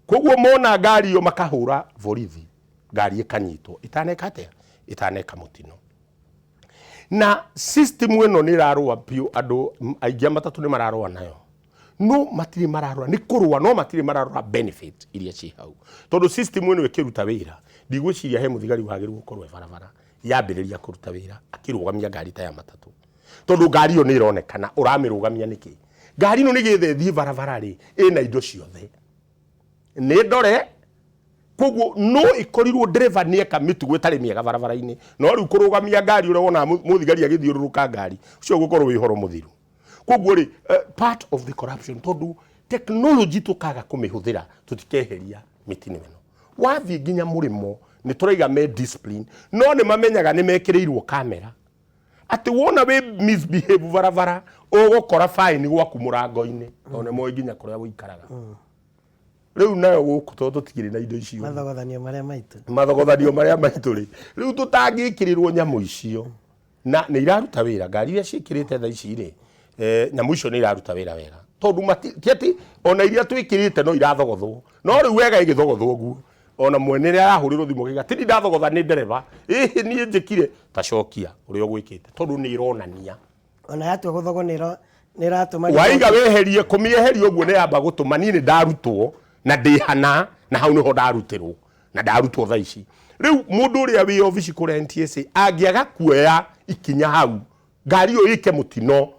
Koguo mona ngari ĩyo makahũra borithi, ngari ĩkanyitwo ĩtaneka atĩa, ĩtaneka mũtino. Na system ĩno nĩ ĩrarũa biũ, andũ aingĩ a matatũ nĩ mararũa nayo. No matirĩ mararora nĩ kũrũa, no matirĩ mararora benefit iria ciĩ hau, tondũ system ĩno ĩkĩruta wĩra, ndigwĩciria he mũthigari wagĩrĩirwo gũkorwo e barabara yambĩrĩria kũruta wĩra akĩrũgamia ngari ta ya matatũ, tondũ ngari ĩyo nĩ ĩronekana ũramĩrũgamia nĩkĩ. Ngari ĩno nĩgetha ĩthiĩ barabara rĩ, ĩna indo ciothe, nĩ ndore. Koguo no ĩkorirwo ndereba nĩ eka mĩtugo ĩtarĩ mĩega barabara-inĩ, no rĩu kũrũgamia ngari ũrĩa wonaga mũthigari agĩthiũrũrũka ngari ũcio ũgũkorwo wĩ ũhoro mũthiru. Koguo rĩ, part of the corruption, tondũ technology tũkaga kũmĩhũthĩra tũtikeheria mĩtino ĩno. Wathiĩ nginya mũrĩmo nĩ tũraiga me discipline, no nĩ mamenyaga nĩ mekĩrĩirwo kamera atĩ wona wĩ misbehave barabara ũgũkora fine gwaku mũrango-inĩ, tondũ nĩ moĩ nginya kũrĩa ũikaraga. Rĩu nayo gũkũ tondũ tũtikĩrĩ na indo icio, mathogothanio marĩa maitũ, mathogothanio marĩa maitũ rĩ, rĩu tũtangĩkĩrĩrwo nyamũ icio na nĩ iraruta wĩra. Ngari iria ciĩkĩrĩte thaa ici rĩ, nyamũ icio nĩ iraruta wĩra wega, tondũ ti atĩ ona iria twĩkĩrĩte no irathogothwo, no rĩu wega ĩgĩthogothwo ũguo ona mwene nĩ arahũrĩrwo thimũ akauga ti ndathogatha nĩ ndereba, ĩhĩ niĩ njĩkire ta cokia ũrĩa ũgwĩkĩte, tondũ nĩ ĩronania. Ona yatua gũthogwo nĩ ĩratũma. Waiga weherie kũmĩeheria ũguo nĩ yamba gũtũma. Niĩ nĩ ndarutwo na ndĩ hana na hau nĩho ndarutĩrwo na ndarutwo thaa ici. Rĩu mũndũ ũrĩa wĩ obici kũrĩa NTSA angĩaga kuoya ikinya hau ngari ĩyo ĩke mũtino,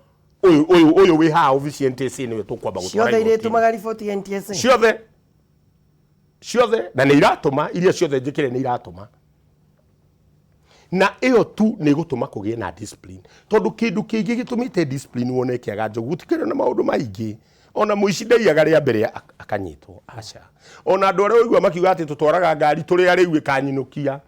ũyũ ũyũ ũyũ wĩ haha obici NTSA nĩwe tũkwamba gũtwara ciothe igoti-inĩ. Irĩtũmaga riboti NTSA? Ciothe, ciothe, na nĩ iratũma. Iria ciothe njĩkĩre nĩ iratũma, na ĩyo tu nĩ ĩgũtũma kũgĩe na discipline, tondũ kĩndũ kĩngĩ gĩtũmĩte discipline wone kĩaga, Njogu, gũtikĩrĩ na maũndũ maingĩ. Ona mũici ndaiyaga rĩa mbere akanyitwo, aca. Ona andũ arĩa ũigua makiuga atĩ tũtwaraga ngari tũrĩ arĩu ĩkanyinũkia,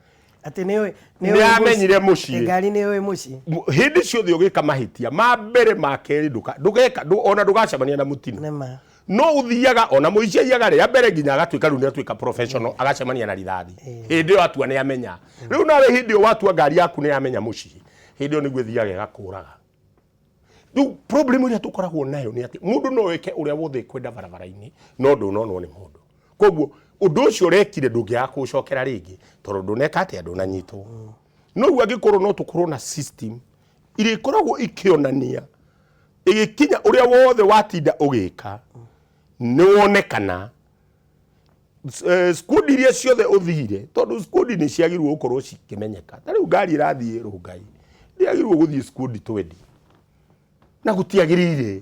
atĩ nĩ ũĩ nĩ amenyire mũciĩ. Ngari nĩ ũĩ mũciĩ. Hĩndĩ ciothe ũgĩka mahĩtia ma mbere, ma kerĩ, ndũgeka ona ndũgacemania na mũtino. Nĩ ma. No ũthiaga ona mũici aiyaga rĩa mbere nginya agatuĩka rĩu nĩ atuĩka professional, agacemania na rithathi. Hĩndĩ ĩyo atua nĩ amenya. Rĩu nawe hĩndĩ ĩyo watua ngari yaku nĩ yamenya mũciĩ, hĩndĩ ĩyo nĩguo ĩthiaga ĩgakũraga. Rĩu problem ĩrĩa tũkoragwo nayo nĩ atĩ mũndũ no eke ũrĩa wothe ekwenda barabara-inĩ no ndũnonwo nĩ mũndũ. Koguo ũndũ ũcio ũrekire ndũngĩaga kũũcokera rĩngĩ, tondũ ndũneka atĩa, ndũnanyitwo. No rĩu angĩkorwo no tũkorwo na system irĩkoragwo ikĩonania ĩgĩkinya ũrĩa wothe watinda ũgĩka nĩ wonekana, squad iria ciothe ũthire, tondũ squad nĩ ciagĩrĩirwo gũkorwo cikĩmenyeka. Ta rĩu ngari ĩrathiĩ Rũngai ndĩagĩrĩirwo gũthiĩ squad 20 na gũtiagĩrĩire,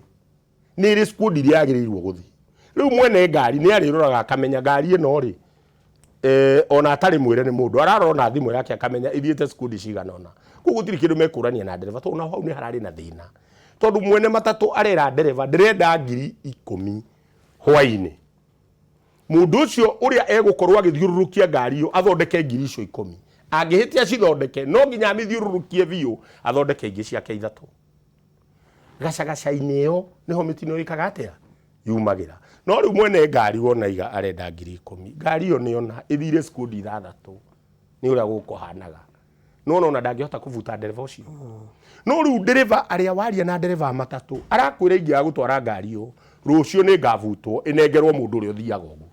nĩ ĩrĩ squad iria yagĩrĩirwo gũthiĩ. Rĩu mwene ngari nĩ arĩroraga akamenya ngari ĩno rĩ, ona atarĩ mwĩre nĩ mũndũ, ararora na thimũ yake akamenya ithiĩte squad cigana ũna. Koguo gũtirĩ kĩndũ mekũrania na ndereba, tondũ naho hau nĩ hararĩ na thĩna, tondũ mwene matatũ arera ndereba ndĩrenda 10,000 hwainĩ. Mũndũ ũcio ũrĩa egũkorwo agĩthiũrũrũkia ngari ĩyo athondeke 10,000, angĩhĩtia cithondeke no nginya amĩthiũrũrũkie biũ athondeke ingĩ ciake ithatũ. Gacagaca-inĩ ĩyo nĩho mĩtino ĩkaga atĩa, yumagĩra. No rĩu mwene ngari wona iga arenda 10,000, ngari ĩyo nĩona ĩthire squad ithathatũ nĩ ũrĩa gũkũhanaga, no ona ndangĩhota kũbuta ndereba ũcio. No rĩu ndereba arĩa waria na ndereba matatũ arakwĩra ingĩaga gũtwara ngari ĩyo rũciũ nĩ ngabutwo ĩnengerwo mũndũ ũrĩa ũthiaga ũguo,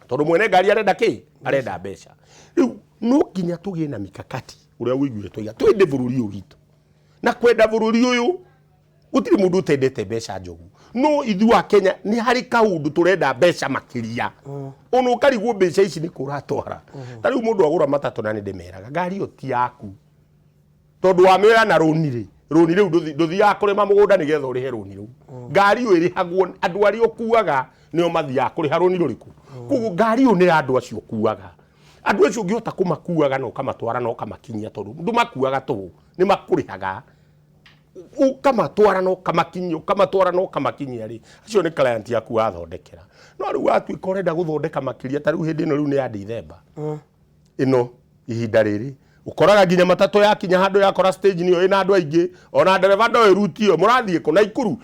tondũ mwene ngari arenda kĩ? Arenda mbeca. Rĩu no nginya tũgĩe na mikakati ũrĩa ũiguire twaiga twende bũrũri ũyũ witũ, na kwenda bũrũri ũyũ gũtirĩ mũndũ ũtendete mbeca, Njogu, no ithuĩ a Kenya nĩ harĩ kaũndũ tũrenda mbeca makĩria, ona ũkarigwo mbeca ici nĩ kũratwara. Ta rĩu mũndũ agũra matatũ, na nĩ ndĩmeraga ngari ĩyo ti yaku, tondũ wamĩoya na rũni rĩ, rũni rĩu ndũthiaga kũrĩma mũgũnda nĩgetha ũrĩhe rũni rũu. Ngari ĩyo ĩrĩhagwo andũ arĩa ũkuaga nĩo mathiaga kũrĩha rũni rũrĩkũ. Koguo ngari ĩyo nĩ ya andũ acio ũkuaga. Andũ acio ũngĩhota kũmakuaga na ũkamatwara na ũkamakinyia, tondũ ndũmakuaga tũhũ, nĩ makũrĩhaga, ũkamatwara na ũkamakinyia, ũkamatwara na ũkamakinyia rĩ, acio nĩ client yaku wathondekera. No rĩu watuĩka ũrenda gũthondeka makĩria, ta rĩu hĩndĩ ĩno rĩu nĩ ya Dithemba ĩno, ihinda rĩrĩ ũkoraga nginya matatũ yakinya handũ yakora stage nĩyo ĩna andũ aingĩ, ona ndereba ndoĩ ruti ĩyo mũrathiĩ kũ. Naikuru,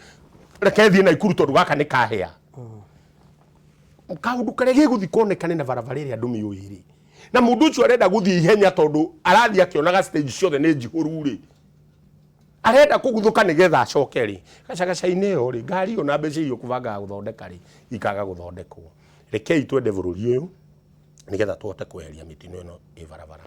reke thiĩ Naikuru tondũ gaka nĩ kahĩa. Kaũndũ karĩa gegũthiĩ konekane na barabara ĩrĩa andũ mĩũĩ rĩ, na mũndũ ũcio arenda gũthiĩ ihenya tondũ arathiĩ akĩonaga stage ciothe nĩ njihũru rĩ, arenda kũguthũka nĩgetha acoke rĩ gacagaca-inĩ ĩyo rĩ, ngari ĩyo na mbeca iria ũkũbangaga gũthondeka rĩ ikaga gũthondekwo. Rekei twende bũrũri ũyũ nĩgetha tũhote kweheria mĩtino ĩno ĩ barabara.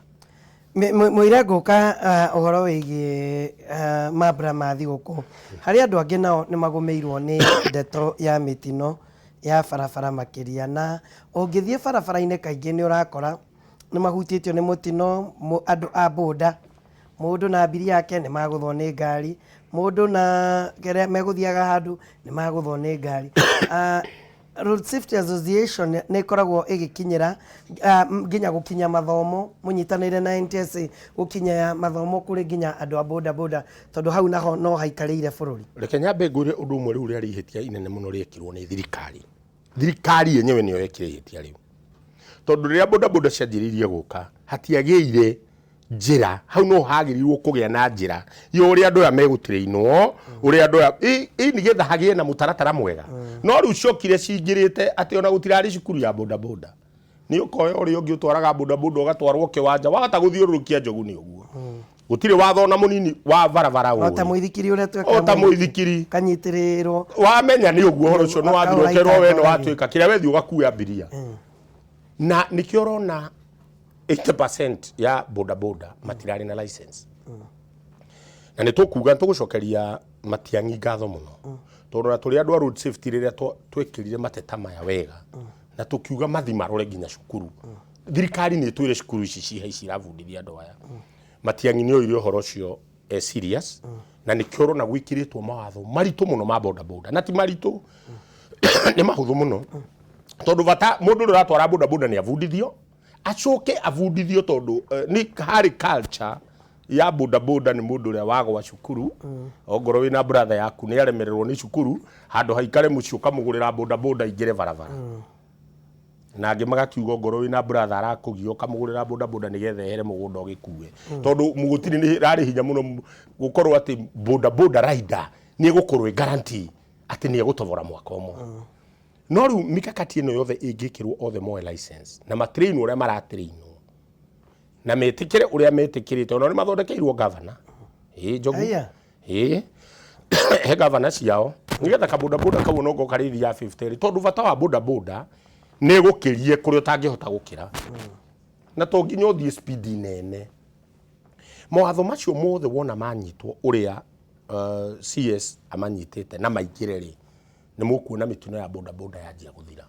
Mũire ngũka ũhoro wĩgiĩ mambura ma thigũkũ. Harĩ andũ angĩ nao nĩ magũmĩirwo nĩ ndeto ya mĩtino ya barabara makĩria, na ũngĩthiĩ barabara-inĩ kaingĩ nĩ ũrakora nĩ mahutĩtio nĩ mũtino, andũ a boda, mũndũ na mbiri yake nĩ magũthwo nĩ ngari, mũndũ na kĩrĩa megũthiaga handũ nĩ magũthwo nĩ ngari. Road Safety Association nĩ ĩkoragwo ĩgĩkinyĩra nginya gũkinya mathomo mũnyitanĩire na NTSA gũkinya mathomo kũrĩ nginya andũ a boda boda tondũ hau naho no haikarĩire bũrũri. Reke nyambe ngwĩre ũndũ ũmwe rĩu rĩarĩ ihĩtia inene mũno rĩekirwo nĩ thirikari. Thirikari yenyewe nĩyo yekire ihĩtia rĩu. Tondũ rĩrĩa boda boda cianjĩrĩirie gũka, hatiagĩire njĩra hau no hagĩrĩirwo kũgĩa na njĩra ya ũrĩa andũ aya megũtĩrĩinwo ũrĩa andũ aya ĩ nĩgetha hagĩe na mũtaratara mwega. No rĩu ciokire cingĩrĩte atĩ ona gũtirarĩ cukuru ya bodaboda, nĩ ũkoya ũrĩa ũngĩ ũtwaraga bodaboda ũgatwarwo kĩwanja wahota gũthiũrũrũkia njogu nĩ ũguo. Gũtirĩ watho ona mũnini wa barabara o ta ũĩ mũithikiri ũrĩa twekaga. O ta mũithikiri. Kanyitĩrĩrwo. Wamenya nĩ ũguo ũhoro ũcio nĩ wathira ũkerwo we nĩ watuĩka kĩrĩa wethiĩ ũgakua abiria. Na nĩkĩo ũrona 80% ya boda boda matirarĩ na license. Na nĩ tũkuga nĩ tũgũcokeria Matiang'i ngatho mũno tondũ na tũrĩ andũ a road safety rĩrĩa twekĩrire mateta maya wega na tũkiuga mathi marore nginya cukuru, thirikari nĩ ĩtwĩre cukuru ici ciha ici irabundithia andũ aya. Matiang'i nĩ oire ũhoro ũcio e serious na nĩkĩo ũrona gwĩkĩrĩtwo mawatho maritũ mũno ma boda boda, na ti maritũ, nĩ mahũthũ mũno tondũ bata mũndũ ũrĩa ũratwara boda boda nĩ abundithio, acoke abundithio tondũ nĩ harĩ culture ya boda boda nĩ mũndũ ũrĩa wagwa cukuru. Ongorwo wĩna brother yaku nĩ aremererwo nĩ cukuru, handũ haikare mũciĩ ũkamũgũrĩra boda boda aingĩre barabara. Na angĩ magakiuga ongorwo wĩna brother arakũgia ũkamũgũrĩra boda boda nĩgetha ehere mũgũnda ũgĩkue, tondũ gũtirĩ nĩ rarĩ hinya mũno gũkorwo atĩ boda boda rider nĩ egũkorwo ĩ guarantee atĩ nĩ egũtobora mwaka ũmwe. No rĩu mikakati ĩno yothe ĩngĩkĩrwo othe moe license na matrainwo ũrĩa maratrainwo na metĩkĩre ũrĩa metĩkĩrĩte, ona nĩ mathondekeirwo gavana ĩĩ Njogu. Aya. Ĩĩ he gavana ciao nĩgetha kabodaboda kau onokorwo karĩthiaga 50 rĩ, tondũ bata wa bodaboda nĩ gũkĩrie kũrĩa ũtangĩhota gũkĩra na to nginya ũthiĩ speed nene. Mawatho macio mothe wona manyitwo ũrĩa CS amanyitĩte na maingĩre rĩ, nĩ mũkuona mĩtino ya bodaboda yanjia gũthira.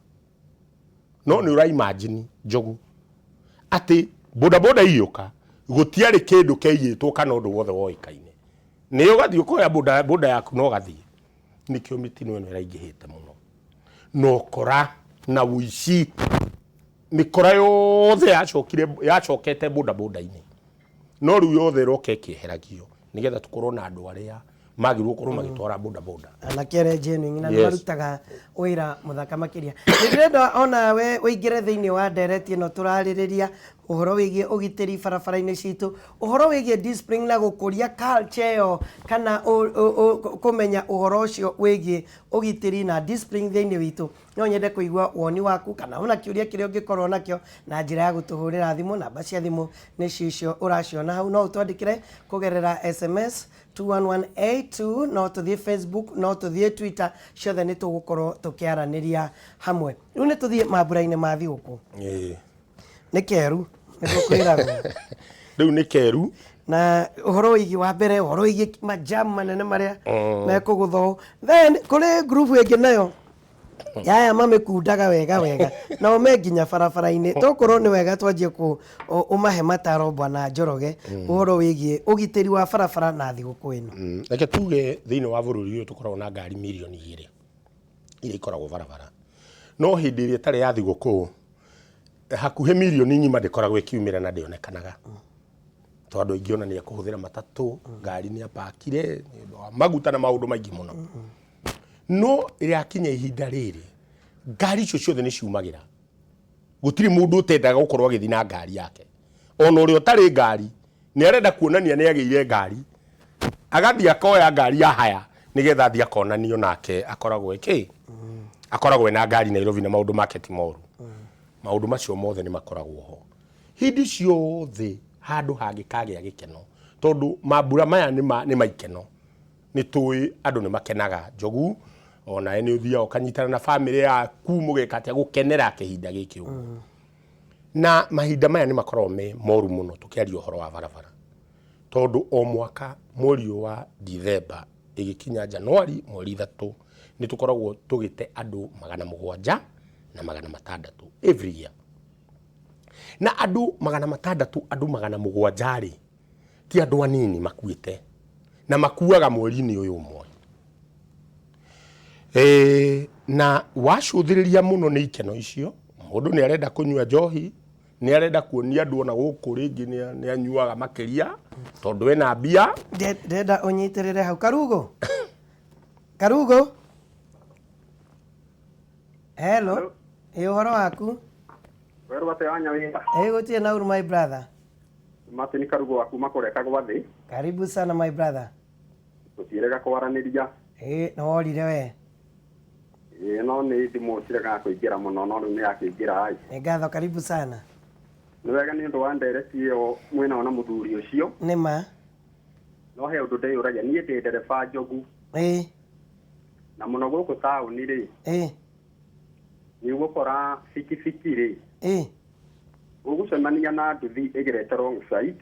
No nĩ ũra imagine Njogu atĩ bodaboda igĩũka gũtiarĩ kĩndũ kĩaiyĩtwo kana ũndũ wothe woĩkaine, nĩ ũgathiĩ ũkoya boda boda yaku na ũgathiĩ. Nĩkĩo mĩtino ĩno ĩraingĩhĩte mũno na ũkora na ũici, mĩkora yothe yacokire yacokete boda boda-inĩ, no rĩu yothe ĩroka ĩkĩeheragio nĩgetha tũkorwo na andũ arĩa magĩrĩirwo gũkorwo magĩtwara boda boda. Anake arĩa genuine na nĩ marutaga wĩra mũthaka makĩria. Nĩ ndĩrenda onawe ũingĩre thĩinĩ wa ndereti ĩno tũrarĩrĩria ũhoro wĩgiĩ ũgitĩri barabara-inĩ citũ, ũhoro wĩgiĩ discipline na gũkũria culture ĩyo kana kũmenya ũhoro ũcio wĩgiĩ ũgitĩri na discipline thĩinĩ witũ. No nyende kũigua woni waku kana ona kĩũria kĩrĩa ũngĩkorwo nakĩo na njĩra ya gũtũhũrĩra thimũ. Namba cia thimũ nĩcio icio ũraciona hau. No ũtwandĩkĩre kũgerera SMS 21182, no tũthiĩ Facebook, no tũthiĩ Twitter, ciothe nĩ tũgũkorwo tũkĩaranĩria hamwe. Rĩu nĩ tũthiĩ mambura-inĩ ma thigũkũ. Nĩ keru nĩguo kwĩragwo. Rĩu nĩ keru. Na ũhoro wĩgiĩ wa mbere ũhoro wĩgiĩ majam manene marĩa mekũgũthwo, then kũrĩ group ĩngĩ nayo yaya mamĩkundaga wega wega nao me nginya barabara-inĩ. Tokorwo nĩ wega twanjie kũ ũmahe mataro bwana Njoroge ũhoro wĩgiĩ ũgitĩri wa barabara na thigũkũ ĩno. Reke tuge thĩinĩ wa bũrũri ũyũ tũkoragwo na ngari mirioni 2 iria ikoragwo barabara, no hĩndĩ ĩrĩa ĩtarĩ ya thigũkũ hakuhĩ mirioni ng'ima ndĩkoragwo ĩkiumĩra na ndĩonekanaga, tondũ aingĩ ona nĩ ekũhũthĩra matatũ, ngari nĩ apakire nĩ ũndũ wa maguta na maũndũ maingĩ mũno. No rĩakinya ihinda rĩrĩ ngari icio ciothe nĩ ciumagĩra, gũtirĩ mũndũ ũtendaga gũkorwo agĩthiĩ na ngari yake. Ona ũrĩa ũtarĩ ngari nĩ arenda kuonania nĩ agĩire ngari, agathiĩ akoya ngari ya haya nĩgetha athiĩ akonanio nake akoragwo ĩkĩ akoragwo ena ngari Nairobi na maũndũ make ti moru. Maũndũ macio mothe nĩ makoragwo ho hĩndĩ ciothe handũ hangĩkagĩa gĩkeno, tondũ mambura maya nĩ maikeno. Nĩ tũĩ andũ nĩ makenaga Njogu, onawe nĩ ũthiaga ũkanyitana na bamĩrĩ yaku mũgeka atĩa gũkenera kĩhinda gĩkĩ ũguo. Na mahinda maya nĩ makoragwo me moru mũno tũkĩaria ũhoro wa barabara, tondũ o mwaka mweri ũyũ wa Dithemba ĩgĩkinya Januari mweri 3 nĩ tũkoragwo tũgĩte andũ 700 na 600 every year. Na andũ 600, andũ 700 rĩ, ti andũ anini makuĩte, na makuaga mweri-inĩ ũyũ ũmwe. Na wacũthĩrĩria mũno nĩ ikeno icio, mũndũ nĩ arenda kũnyua njohi, nĩ arenda kuonia andũ ona gũkũ rĩngĩ nĩ anyuaga makĩria tondũ ena mbia. Ndĩrenda ũnyitĩrĩre hau. Karugo, Karugo, hello. Ĩ, ũhoro waku? Werwo atĩa wa Nyawĩra? Ĩ, gũtirĩ na ũru, my brother. Martin Karugo wa kuma kũrĩa Kagwathĩ. Karibu sana, my brother. Tũtiĩrĩga kwaranĩria. Ĩ, nĩ worire we. Ĩ, no nĩ thimũ ciregaga kũingĩra mũno, no rĩu nĩ yakĩingĩra ĩ. Nĩ ngatho, karibu sana. Nĩ wega nĩ ũndũ wa ndereti ĩyo mwĩnao na mũthuri ũcio. Nĩ ma. No he ũndũ ndĩyũragia, niĩ ndĩ ndereba njogu. Na mũno gũkũ taũni rĩ, nĩ ũgũkora bikibiki rĩ, ũgũcemania na nduthi ĩgerete wrong side.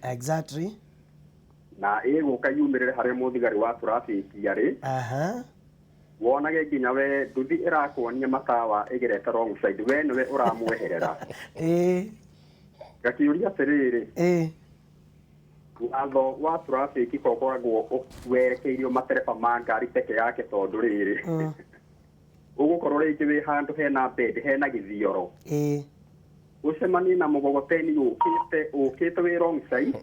Na ĩgũka yumĩrĩre harĩa mũthigari wa traffic arĩ. Wonage nginya we nduthi ĩrakuonia matawa ĩgerete wrong side, we nĩwe ũramweherera. Ngakĩũria atĩrĩrĩ, watho wa traffic ko ũkoragwo werekeirio matereba ma ngari peke yake, tondũ rĩrĩ, ũgũkorwo rĩngĩ wĩ handũ hena bend, hena gĩthioro, ũcemanie na mũgogoteni ũkĩte wĩ wrong side.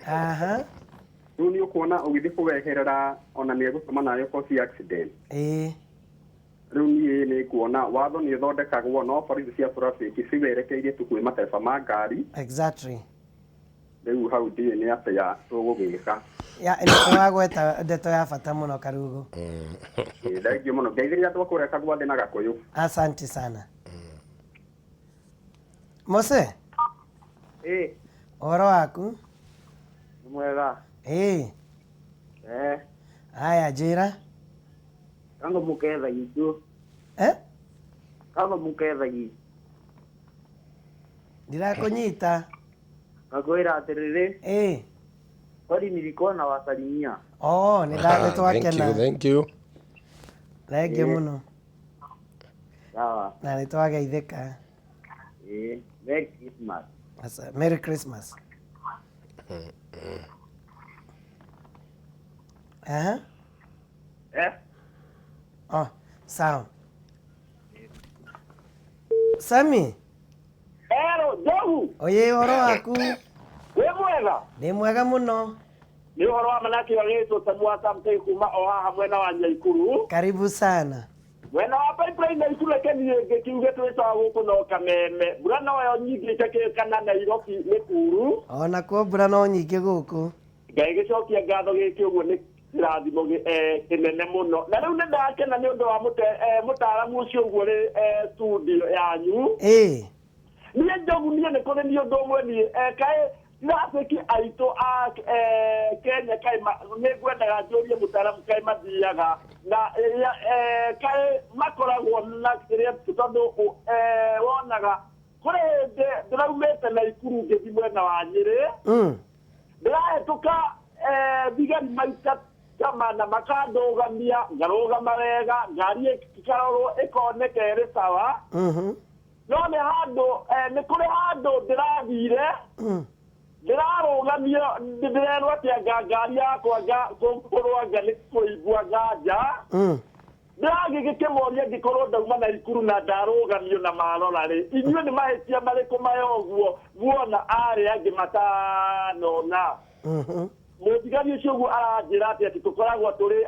Rĩu nĩ ũkuona ũgĩthiĩ kũweherera ona nĩ egũtũma nawe cause accident. Rĩu niĩ nĩ nguona watho nĩ ũthondekagwo, no borithi cia traffic ciwerekeirie tu kwĩ matereba ma ngari. Rĩu hau ndiũĩ nĩ atĩa tũgũgĩka. Ya, nĩ wagweta ndeto ya bata mũno, Karugo. Ĩ, thengiũ mũno, ngeithĩria andũ a kũrĩa Kagwathĩ na Gakũyũ. Asante sana. Mose. Ĩ. Ũhoro waku? Nĩ mwega. Eh. Haya, njĩra. Kango mũkethagi tu. Eh? Kango mũkethagi. Ndirakũnyita. Ngakwĩra atĩrĩrĩ. Kwani nilikuwa na wasalimia. Oh, nĩ Thank twakena. you, thank you. Thengiũ mũno. Sawa. Na nĩ twageithĩka. Ĩ, Merry Christmas. Merry Christmas. Aha. Eh? Oh, sawa. Sami. Hello, Njogu. Oye, ũhoro waku? Wĩ mwega? Ndĩ mwega mũno. Nĩ ũhoro wa manake wagĩtwo Samu wa Samtei kuma o haha mwena wa Nyaikuru. Karibu sana. Mwena wa Pipeline Naikuru, reke niĩ ngĩkiuge twĩtaga gũkũ no Kameme. Mbura noyo nyingĩ ĩtakĩ kana Nairobi nĩ kuru. Ona kuo mbura no nyingĩ gũkũ. Ngai gĩcokia ngatho gĩkĩ ũguo nĩ kĩrathimo kĩnene mũno. Na rĩu nĩ ndakena nĩ ũndũ wa mũtaaramu ũcio ũguo rĩ studio yanyu. Niĩ Njogu, niĩ nĩ kũrĩ niĩ ũndũ ũmwe niĩ kaĩ traffic aitũ a Kenya kaĩ nĩ ngwendaga njũrie mũtaaramu, kaĩ mathiaga na kaĩ makoragwo na kĩrĩa, tondũ wonaga kũrĩ hĩndĩ ndĩraumĩte Naikuru ngĩthiĩ mwena wa Nyĩrĩ, ndĩrahĩtũka thigari maita ta mana makandũgamia, ngarũgama wega, ngari ĩkarorwo ĩkoneka ĩrĩ sawa, no nĩ handũ nĩ kũrĩ handũ ndĩrathire, ndĩrarũgamio, ndĩrerwo atĩ anga ngari yakwa kũrwo anga nĩ kũigua nganja. Ndĩragĩgĩkĩmoria, ngĩkorwo ndauma Naikuru na ndarũgamio na marora rĩ, inyuĩ nĩ mahĩtia marĩkũ maya ũguo muona arĩa angĩ matanona? Mũthigari ũcio ũguo aranjĩra atĩ tũkoragwo tũrĩ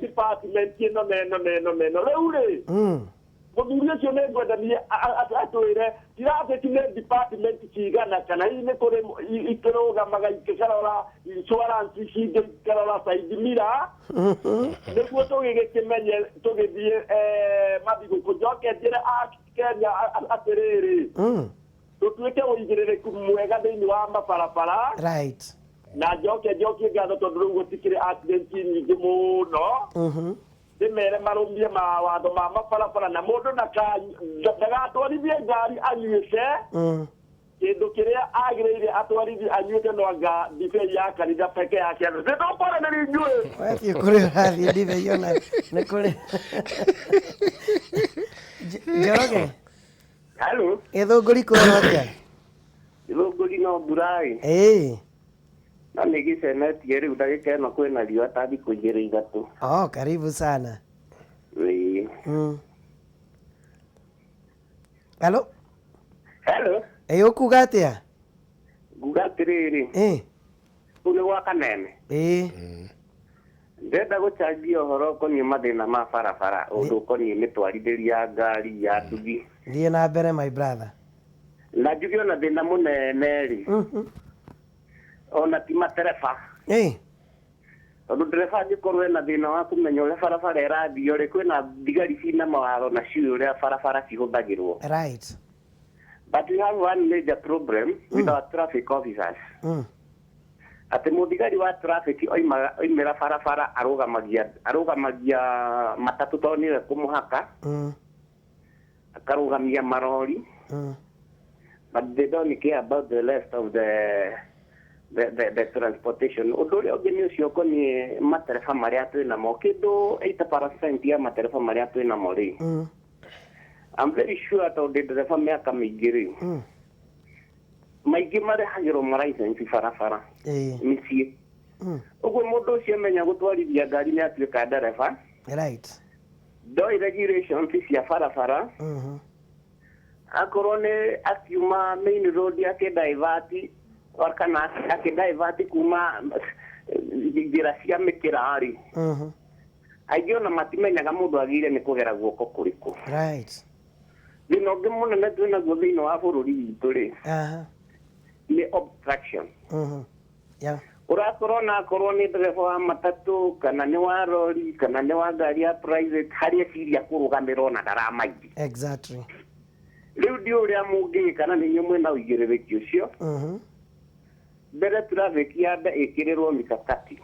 department ĩno na ĩno na ĩno na ĩno. Rĩu rĩ, mũthuri ũcio nĩ ngwenda niĩ atwĩre traffic nĩ department cigana, kana hihi nĩ kũrĩ ikĩrũgamaga ikĩkarora insurance cingĩ, ikarora side mirror, nĩguo tũgĩgĩkĩmenye tũgĩthiĩ mathigũkũ. Njoke njĩre a Kenya atĩrĩrĩ, tũtuĩke ũigĩrĩrĩku mwega thĩinĩ wa mabarabara. Na njoke njokie ngatho tondũ rĩu gũtikĩrĩ accident nyingĩ mũno. Ndĩmere marũmie mawatho ma mabarabara, na mũndũ ndagatwarithie ngari anyuĩte. Kĩndũ kĩrĩa agĩrĩire atwarithie anyuĩte no anga ndibei ya kanitha peke yake. Nĩ tũkwaranĩria ithuĩ. Wathiĩ kũrĩ ũrathiĩ ndibei ona nĩ kũrĩ. Njoroge. Hello. Gĩthũngũri kwĩna atĩa? Gĩthũngũri no mbura-ĩ. Ĩĩ. No nĩ gĩcemetie rĩu ndagĩka ĩno kwĩna riũa ta thikũ igĩrĩ ithatũ. Oh, karibu sana. Ĩĩ. Hello? Hello. Ĩ ũkuga atĩa? Nguga atĩrĩrĩ. Ĩ. Kũu nĩ gwa Kameme. Ĩ. Ndĩrenda gũchangia ũhoro ũkoniĩ mathĩna ma barabara, ũndũ ũkoniĩ mĩtwarithĩrie ya ngari, ya nduthi. Thiĩ na mbere my brother. Na njuge ona thĩna mũnene rĩ, ona ti matereba. Ĩ. Tondũ ndereba angĩkorwo ena thĩna wa kũmenya ũrĩa barabara ĩrathiĩ rĩ, kwĩna thigari cina mawatho na ciũĩ ũrĩa barabara cihũthagĩrwo. Right. But we have one major problem with our traffic officers. Atĩ mũthigari wa traffic oimaga oimĩra barabara arũgamagia arũgamagia matatũ tondũ nĩwe kũmũhaka, akarũgamia marori, but they don't care about the rest of the transportation. Ũndũ ũrĩa ũngĩ nĩ ũcio ũkoniĩ matereba marĩa twĩ namo, kĩndũ 80% ya matereba marĩa twĩ namo rĩ, I'm very sure tondũ ndĩ ndereba mĩaka mĩingĩ rĩ, maingĩ marehagĩrwo ma license barabara mĩciĩ. Ũguo mũndũ ũcio amenya gũtwarithia ngari nĩ atuĩka ndereba, ndoĩ regulations cia barabara, akorwo nĩ akiuma main road akĩ divert kana akĩ divert kuma njĩra cia mĩkĩra rĩ, aingĩ ona matimenyaga mũndũ agĩrĩire nĩ kũgera guoko kũrĩkũ. Thĩna ũngĩ mũnene twĩnaguo thĩinĩ wa bũrũri witũ rĩ, nĩ obstruction. Ũrakorwo na akorwo nĩ ndereba wa matatũ kana nĩ wa rori kana nĩ wa ngari ya private, harĩa eciria kũrũgamĩra ona ndaramaindi. Rĩu ndiũ ũrĩa mũngĩka na nĩ inyuĩ mwĩna ũigĩrĩrĩki ũcio. Mbere traffic yambe ĩkĩrĩrwo mikakati,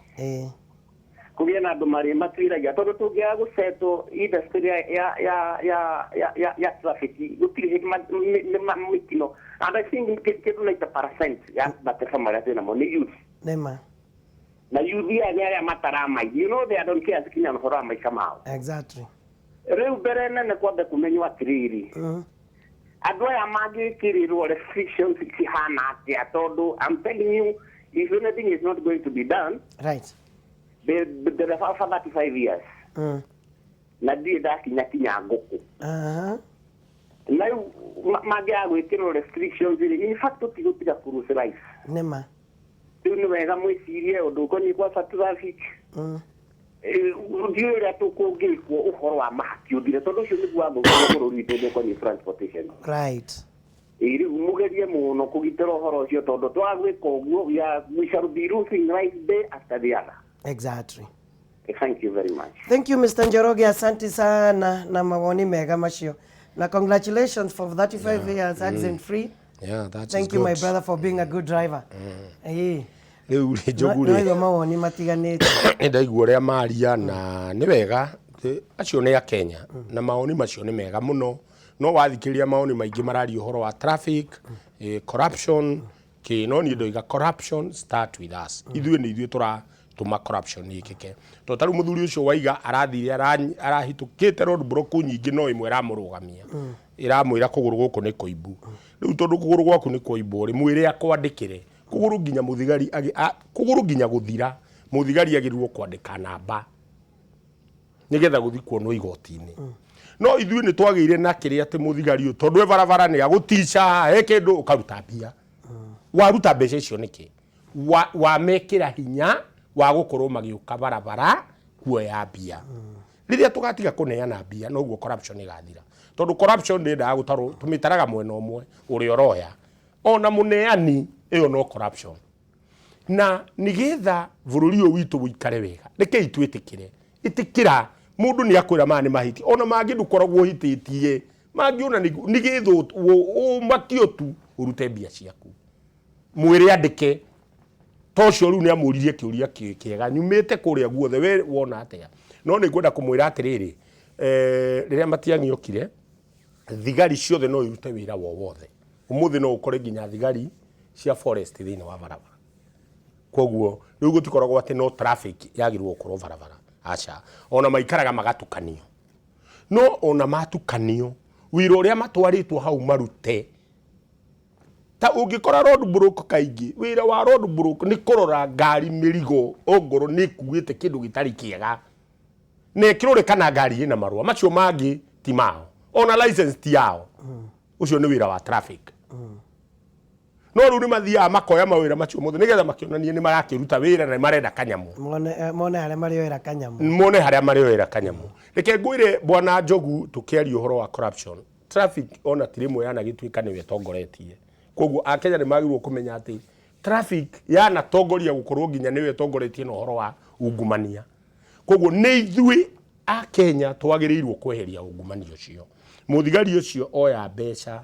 kũgĩe na andũ marĩ matuiragia, tondũ tũngĩaga gũsetwo industry ya traffic gũtirĩ hĩndĩ mĩtino. And I think kĩndũ 90% ya matereba marĩa twĩ namo nĩ youth. Nĩma. Na youth aya nĩ arĩa mataramaindi, they don't care kinya ũhoro wa maica mao. Rĩu mbere nene kwambe kũmenywo atĩrĩrĩ, andũ aya mangĩkĩrĩrwo restrictions cihana atĩa, tondũ I'm telling you, if anything is not going to be done, the ndereba for 35 years na ndirĩ ndakinya kinya ngũkũ. Na rĩu mangĩaga gwĩkĩrwo restrictions rĩ, in fact tũtigũtiga kũ lose life. Nĩma. Rĩu nĩ wega mwĩcirie ũndũ ũkoniĩ kwa traffic. Ndiũĩ ũrĩa tũkũngĩkwo ũhoro wa mahaki ũthire, tondũ ũcio nĩguo wathũkirie bũrũri witũ, ũndũ ũkoniĩ transportation. Ĩ rĩu mũgerie mũno kũgitĩra ũhoro ũcio, tondũ twaga gwĩka ũguo we shall be losing life day after the other. Thank you very much. Thank you, Mr. Njoroge, asante sana na mawoni mega macio. Na congratulations for 35 years accident free. Yeah, that Thank is you, my good. brother, for being a good driver. Ĩĩ. Rĩu rĩ, Njogu No rĩ, igua mawoni matiganĩte. Nĩ ndaigua ũrĩa maria na nĩ wega. Acio nĩ akenya na mawoni macio nĩ mega mũno, no wathikĩrĩria mawoni maingĩ mararia ũhoro wa traffic, corruption kĩ, no niĩ ndoiga corruption start with us. Ithuĩ nĩ ithuĩ tũratũma corruption ĩkĩke, tondũ ta rĩu mũthuri ũcio waiga arathire arahĩtũkĩte road block nyingĩ, no ĩmwe ĩramũrũgamia ĩramwĩra kũgũrũ gũkũ nĩ kũimbu. Rĩu tondũ kũgũrũ gwaku nĩ kũimbwo rĩ, mwĩre akwandĩkĩre kũgũrũ nginya mũthigari kũgũrũ nginya gũthira, mũthigari agĩrĩirwo kwandĩka namba nĩgetha gũthi kuonwo igoti-inĩ. No ithuĩ nĩ twagĩire na kĩrĩa atĩ mũthigari ũyũ tondũ e barabara nĩ agũtica he kĩndũ ũkaruta mbia, waruta mbeca icio nĩkĩ? Wamekĩra hinya wa gũkorwo magĩũka barabara kuoya mbia. Rĩrĩa tũgatiga kũneana mbia, noguo corruption ĩgathira, tondũ corruption ndĩendaga gũtarwo, tũmĩtaraga mwena ũmwe ũrĩa ũroya ona mũneani, ĩyo no corruption. Na nĩgetha bũrũri ũyũ witũ ũikare wega, rekei twĩtĩkĩre ĩtĩkĩra mũndũ nĩ akwĩra maya nĩ mahĩtia, ona mangĩ ndũkoragwo ũhĩtĩtie, mangĩ ona nĩgetha ũmakio tu ũrute mbia ciaku, mwĩre andĩke. To ũcio rĩu nĩ amũririe kĩũria kĩega, nyumĩte kũrĩa guothe we wona atĩa? No nĩ ngwenda kũmwĩra atĩrĩrĩ, rĩrĩa Matiang'i okire, thigari ciothe no irute wĩra wo wothe. Ũmũthĩ no ũkore nginya thigari cia forest thĩinĩ wa barabara. Koguo rĩu gũtikoragwo atĩ no traffic yagĩrĩirwo gũkorwo barabara, aca. Ona maikaraga magatukanio. No ona matukanio, wĩra ũrĩa matwarĩtwo hau marute, ta ũngĩkora road block kaingĩ, wĩra wa road block nĩ kũrora ngari mĩrigo ongorwo nĩ ĩkuĩte kĩndũ gĩtarĩ kĩega, na ĩkĩrore kana ngari ĩna marũa. Macio mangĩ ti mao, ona license ti yao. Ũcio nĩ wĩra wa traffic. No rĩu nĩ mathiaga makoya mawĩra macio mothe nĩgetha makĩonanie nĩ marakĩruta wĩra na nĩ marenda kanyamũ. Mone, mone harĩa marĩoera kanyamũ. Mone harĩa marĩoera kanyamũ. Reke ngwĩre Bwana Njogu, tũkĩaria ũhoro wa corruption, traffic ona ti rĩmwe yanagĩtuĩka nĩyo ĩtongoretie. Koguo Akenya nĩ magĩrĩirwo kũmenya atĩ traffic yanatongoria gũkorwo nginya nĩyo ĩtongoretie na ũhoro wa ungumania. Koguo nĩ ithuĩ Akenya twagĩrĩirwo kweheria ungumania ũcio. Mũthigari ũcio oya mbeca,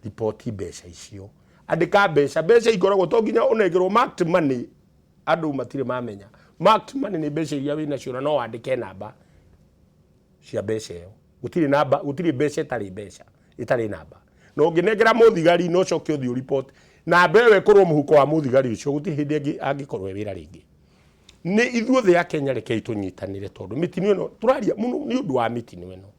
riboti mbeca icio, andĩka mbeca. Mbeca ikoragwo to nginya ũnengerwo marked money, andũ matirĩ mamenya. Marked money nĩ mbeca iria wĩnacio na no wandĩke namba cia mbeca ĩyo. Gũtirĩ namba, gũtirĩ mbeca ĩtarĩ mbeca, ĩtarĩ namba. Na ũngĩnengera mũthigari na ũcoke ũthiĩ ũriboti, namba ĩyo ĩkorwo mũhuko wa mũthigari ũcio, gũtirĩ hĩndĩ angĩkorwo e wĩra rĩngĩ. Nĩ ithuothe a Kenya rekei tũnyitanĩre tondũ mĩtino ĩno tũraria mũno nĩ ũndũ wa mĩtino ĩno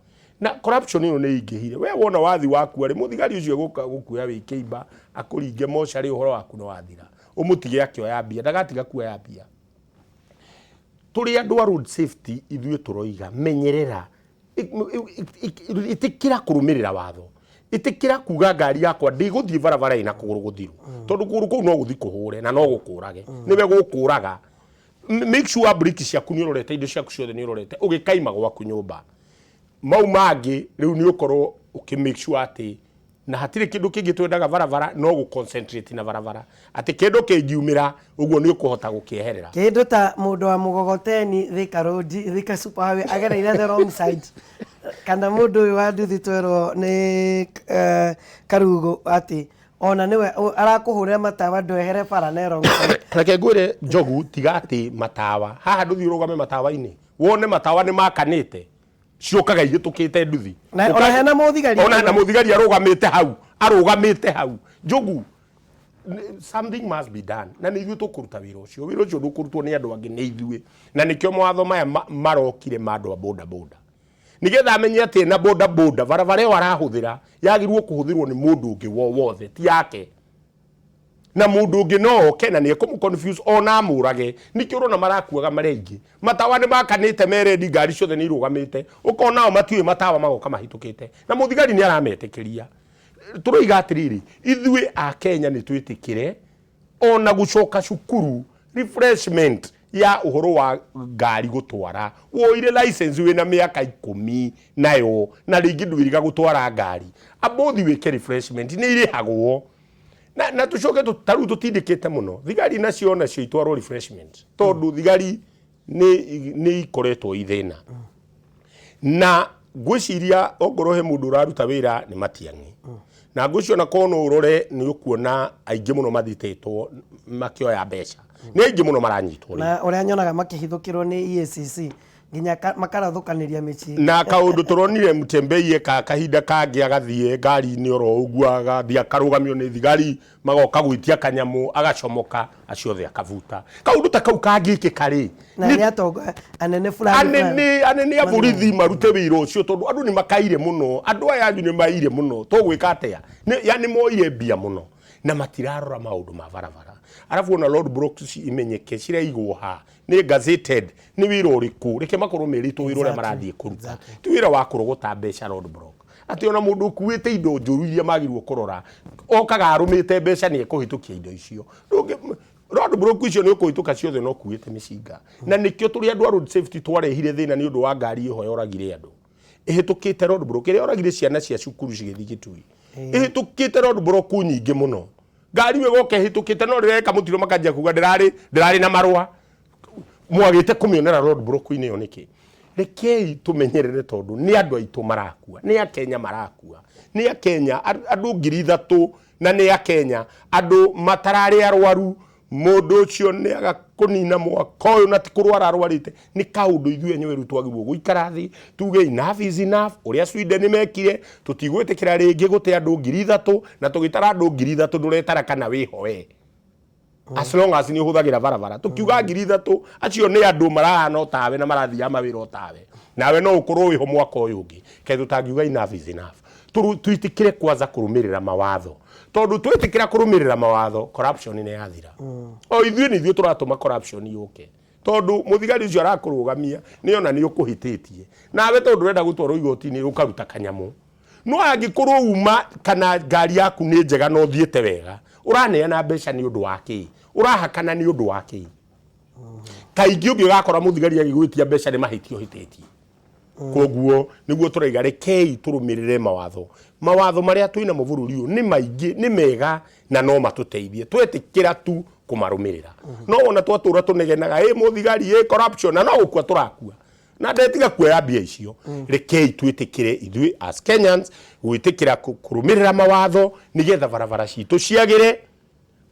na corruption ĩno nĩ ĩingĩhire. We wona wathi wakua rĩ, mũthigari ũcio egũka gũkuoya wĩ kĩimba akũringe mocarĩ, ũhoro waku nĩ wathira. Ũmũtige akĩoya mbia, ndagatiga kuoya mbia. Tũrĩ andũ a road safety ithuĩ tũroiga menyerera, ĩtĩkĩra kũrũmĩrĩra watho, ĩtĩkĩra kuga ngari yakwa ndĩgũthiĩ barabara ĩna kũgũrũ gũthiru, tondũ kũgũrũ kũu no gũthi kũhũre na no gũkũrage, nĩwe gũkũraga. Make sure breki ciaku nĩ ũrorete, indo ciaku ciothe nĩ ũrorete ũgĩkaima gwaku nyũmba. Mau mangĩ rĩu nĩ ũkorwo ũkĩ make sure atĩ na hatirĩ kĩndũ kĩngĩ twendaga barabara no gũ concentrate na barabara, atĩ kĩndũ kĩngiumĩra ũguo nĩ ũkũhota gũkĩeherera. Kĩndũ ta mũndũ wa mũgogoteni Thika Road, Thika Super Highway agereire the wrong side, kana mũndũ ũyũ wa nduthi twerwo nĩ Karugo atĩ ona nĩwe arakũhũrĩra matawa ndwehere bara na wrong side. Reke ngwĩre Njogu, tiga atĩ matawa haha, ndũthiĩ ũrũgame matawa-inĩ wone matawa nĩ makanĩte, ciũkaga ihĩtũkĩte nduthi. Na ona hena mũthigari. Ona hena mũthigari arũgamĩte hau, arũgamĩte hau. Njogu, something must be done, na nĩ ithuĩ tũkũruta wĩra ũcio. Wĩra ũcio ndũkũrutwo nĩ andũ angĩ, nĩ ithuĩ. Na nĩkĩo mawatho maya marokire ma andũ a boda boda, nĩgetha amenye atĩ na boda boda barabara ĩyo arahũthĩra yagĩrĩirwo kũhũthĩrwo nĩ mũndũ ũngĩ wo wothe ti yake, na mũndũ ũngĩ no oke na nĩ ekũmũ confuse ona amũrage. Nĩkĩo ũrona marakuaga marĩ aingĩ. Matawa nĩ makanĩte merendi, ngari ciothe nĩ irũgamĩte, ũkona o matiũĩ matawa magoka mahĩtũkĩte na mũthigari nĩ arametĩkĩria. Tũroiga atĩrĩrĩ, ithuĩ a Kenya nĩ twĩtĩkĩre ona gũcoka cukuru, refreshment ya ũhoro wa ngari gũtwara. Woire license wĩna mĩaka 10 nayo na rĩngĩ ndwĩrĩga gũtwara ngari, amba ũthiĩ wĩke refreshment, nĩ irĩhagwo. Na tũcoke ta rĩu tũtindĩkĩte mũno thigari nacio nacio itwarwo refreshment, tondũ thigari nĩ ikoretwo i thĩna. Na ngwĩciria ongorwo he mũndũ ũraruta wĩra nĩ Matiang'i, na ngwĩciria ona korwo no ũrore nĩ ũkuona aingĩ mũno mathitĩtwo makĩoya mbeca, nĩ aingĩ mũno maranyitwo rĩu. Na ũrĩa nyonaga makĩhithũkĩrwo nĩ EACC nginya makarathũkanĩria mĩciĩ. Na kaũndũ tũronire Mutembei eka kahinda kangĩ, agathiĩ ngari-inĩ oro ũguo, agathiĩ akarũgamio nĩ thigari, magoka gwĩtia kanyamũ, agacomoka, acio othe akabuta. Kaũndũ ta kau kangĩkĩka rĩ, na nĩ atongo anene fulani anene anene a borithi marute wĩra ũcio, tondũ andũ nĩ makaire mũno, andũ aya anyu nĩ maire mũno, tũgwĩka atĩa? Yani moire mbia mũno na matirarora maũndũ ma barabara. Arabu ona road blocks imenyeke ciraigwo ha, nĩ gazetted, nĩ wĩra ũrĩkũ, reke makorwo merĩtwo wĩra ũrĩa marathiĩ kũruta, ti wĩra wa kũrogota mbeca road block. Atĩ ona mũndũ ũkuĩte indo njũru iria magĩrĩirwo kũrora okaga arũmĩte mbeca nĩ ekũhĩtũkia indo icio. Road block icio nĩ ũkũhĩtũka ciothe no ũkuĩte mĩcinga. Na nĩkĩo tũrĩ andũ a road safety twarehire thĩna nĩ ũndũ wa ngari ĩho yoragire andũ ĩhĩtũkĩte road block ĩrĩa yoragire ciana cia cukuru cigĩthiĩ Gĩtui, ĩhĩtũkĩte road block nyingĩ mũno. Ngari ĩyo ĩgoka ĩhĩtũkĩte, no rĩrĩa eka mũtino makanjia kuga ndĩrarĩ na marũa. Mwagĩte kũmĩonera road block-inĩ ĩyo nĩkĩ? Rekei tũmenyerere, tondũ nĩ andũ aitũ marakua, nĩ Akenya marakua, nĩ Akenya andũ 3000, na nĩ Akenya andũ matararĩ arwaru. Mũndũ ũcio nĩ aga kũnina mwaka ũyũ na ti kũrwara arwarĩte. Nĩ kaũndũ ithuĩ enyewe rĩu twagĩrĩirwo gũikara thĩ tuge enough is enough. Ũrĩa Sweden mekire, tũtigwĩtĩkĩra rĩngĩ gũte andũ 3000, na tũgĩtara andũ 3000 ndũretara kana wĩho we. As long as nĩ ũhũthagĩra barabara. Tũkiuga 3000, acio nĩ andũ marahana o tawe na marathiaga mawĩra o tawe. Nawe no ũkorwo wĩho mwaka ũyũ ũngĩ. Kaĩ tũtangiuga enough is enough. Twĩtĩkĩre kwanza kũrũmĩrĩra mawatho. Tondũ twĩtĩkĩra kũrũmĩrĩra mawatho, corruption nĩ yathira. O ithuĩ nĩ ithuĩ tũratũma corruption yũke. Tondũ mũthigari ũcio arakũrũgamia nĩ ona nĩ ũkũhĩtĩtie. Nawe tondũ ndũrenda gũtwarwo igoti-inĩ ũkaruta kanyamũ. No angĩkorwo uma kana ngari yaku nĩ njega na ũthiĩte wega, ũraneana mbeca nĩ ũndũ wa kĩ? Ũrahakana nĩ ũndũ wa kĩ? Kaingĩ ũngĩgakora mũthigari agĩgwĩtia mbeca nĩ mahĩtia ũhĩtĩtie. Koguo nĩguo tũraiga rekei tũrũmĩrĩre mawatho. Mawatho marĩa twĩ namo bũrũri ũyũ nĩ maingĩ, nĩ mega na no matũteithie twetĩkĩra tu kũmarũmĩrĩra. No wona twatũra tũnegenaga, ĩ mũthigari, ĩ corruption, na no gũkua tũrakua. Na ndetiga kuoya mbia icio. Rekei twĩtĩkĩre ithuĩ as Kenyans gwĩtĩkĩra kũrũmĩrĩra mawatho nĩgetha barabara citũ ciagĩre.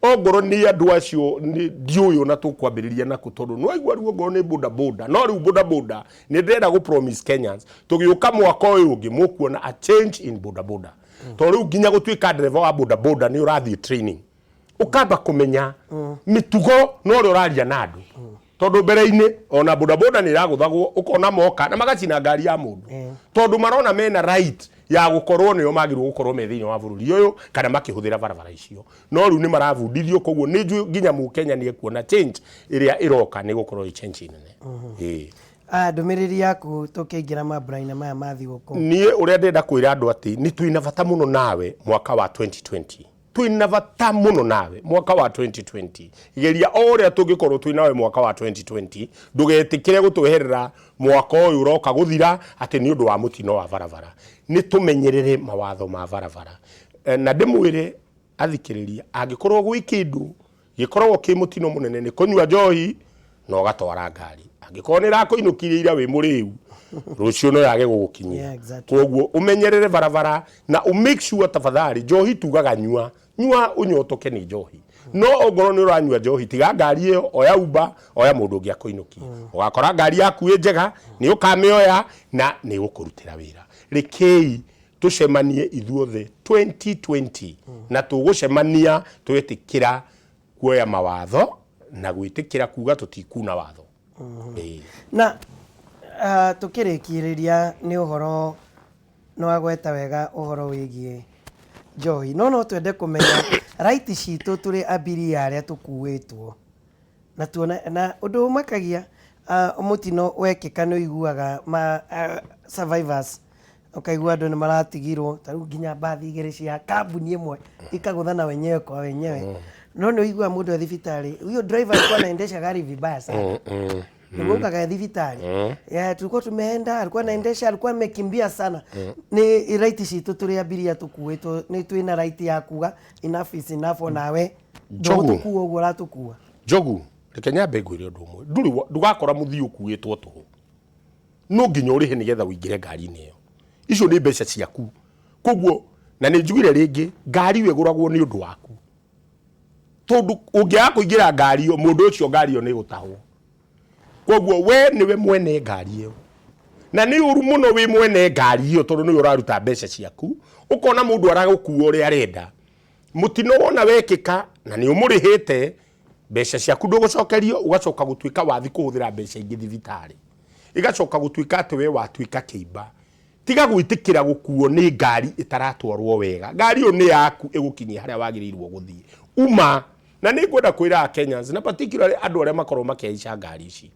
Ongorwo nĩ andũ acio ndiũĩ ona tũkwambĩrĩria nakũ, tondũ nĩ waigua rĩu ongorwo nĩ boda boda. No rĩu boda boda nĩ ndĩrenda gũ promise Kenyans tũgĩũka mwaka ũyũ ũngĩ mũkuona a change in boda boda. Tondũ rĩu nginya gũtuĩka ndereba wa boda boda nĩ ũrathiĩ training, ũkamba kũmenya mĩtugo na ũrĩa ũraria na andũ. Tondũ mbere-inĩ ona boda boda nĩ ĩragũthagwo, ũkona moka na magacina ngari ya mũndũ, tondũ marona mena right ya gũkorwo nĩo magĩrĩirwo gũkorwo me thĩinĩ wa bũrũri ũyũ kana makĩhũthĩra barabara icio. No rĩu nĩ marabundithio, koguo nĩ njũĩ nginya mũkenya nĩ ekuona change ĩrĩa ĩroka nĩ gũkorwo ĩ change nene. Ĩĩ. Ndũmĩrĩri yaku tũkĩingĩra mambura-inĩ maya ma thigũkũ. Niĩ ũrĩa ndĩrenda kwĩra andũ atĩ nĩ twĩna bata mũno nawe mwaka wa 2020. Twĩna bata mũno nawe mwaka wa 2020. Geria o ũrĩa tũngĩkorwo twĩ nawe mwaka wa 2020, ndũgetĩkĩre gũtweherera mwaka ũyũ ũroka gũthira atĩ nĩ ũndũ wa mũtino wa barabara. Nĩ tũmenyerere mawatho ma barabara. Na ndĩmwĩre athikĩrĩria, angĩkorwo gwĩ kĩndũ gĩkoragwo kĩ mũtino mũnene nĩ kũnyua njohi na ũgatwara ngari. Angĩkorwo nĩ ĩrakũinũkirie ira wĩ mũrĩu, rũciũ no yage gũgũkinyia. Koguo ũmenyerere barabara na ũ make sure tafadhali, njohi tugaga nyua, nyua ũnyotoke nĩ njohi. No ongorwo nĩ ũranyua njohi, tiga ngari ĩyo, oya Uber, oya mũndũ ũngĩ akũinũkie. Ũgakora ngari yaku ĩ njega, nĩ ũkamĩoya na nĩ ĩgũkũrutĩra wĩra. Rekei tũcemanie ithuothe 2020, na tũgũcemania twetĩkĩra kuoya mawatho na gwĩtĩkĩra kuga tũtikuna watho. Ĩĩ. Na tũkĩrĩkĩrĩria nĩ ũhoro nĩ wagweta wega ũhoro wĩgiĩ njohi, no no twende kũmenya right citũ tũrĩ abiria arĩa tũkuĩtwo. Na tuona na ũndũ ũmakagia, mũtino wekĩka nĩ ũiguaga ma survivors, ũkaigua andũ nĩ maratigirwo ta rĩu nginya mbathi igĩrĩ cia kambuni ĩmwe ikagũthana wenyewe kwa wenyewe. No nĩ ũiguaga mũndũ e thibitarĩ, huyo driver alikuwa anaendesha gari vibaya sana. Nĩguo ukaga e thibitarĩ. Yeah, tulikuwa tumeenda, alikuwa anaendesha, alikuwa amekimbia sana. Nĩ right citũ tũrĩ abiria tũkuĩtwo, nĩ twĩna right ya kuga enough is enough, onawe Njogu. ndũgũtũkua ũguo ũratũkua. Njogu, reke nyambe ngwĩre ũndũ ũmwe. Ndũrĩ ndũgakora mũthii ũkuĩtwo tũhũ. No nginya ũrĩhe nĩgetha ũingĩre ngari-inĩ ĩyo. Icio nĩ mbeca ciaku. Koguo, na nĩ njugire rĩngĩ, ngari ĩyo ĩgũragwo nĩ ũndũ waku. Tondũ ũngĩaga kũingĩra ngari ĩyo, mũndũ ũcio ngari ĩyo nĩ ĩgũtahwo. Koguo we nĩwe mwene ngari ĩyo. Na nĩ ũru mũno wĩ mwene ngari ĩyo tondũ nĩwe ũraruta mbeca ciaku, ũkona mũndũ aragũkua ũrĩa arenda. Mũtino wona wekĩka na nĩ ũmũrĩhĩte, mbeca ciaku ndũgũcokerio, ũgacoka gũtuĩka wathi kũhũthĩra mbeca ingĩ thibitarĩ. Ĩgacoka gũtuĩka atĩ we watuĩka kĩimba. Tiga gwĩtĩkĩra gũkuo nĩ ngari ĩtaratwarwo wega. Ngari ĩyo nĩ yaku ĩgũkinyie harĩa wagĩrĩirwo gũthiĩ. Uma. Na nĩ ngwenda kwĩra Kenyans, na particularly andũ arĩa makoragwo makĩhaica ngari ici.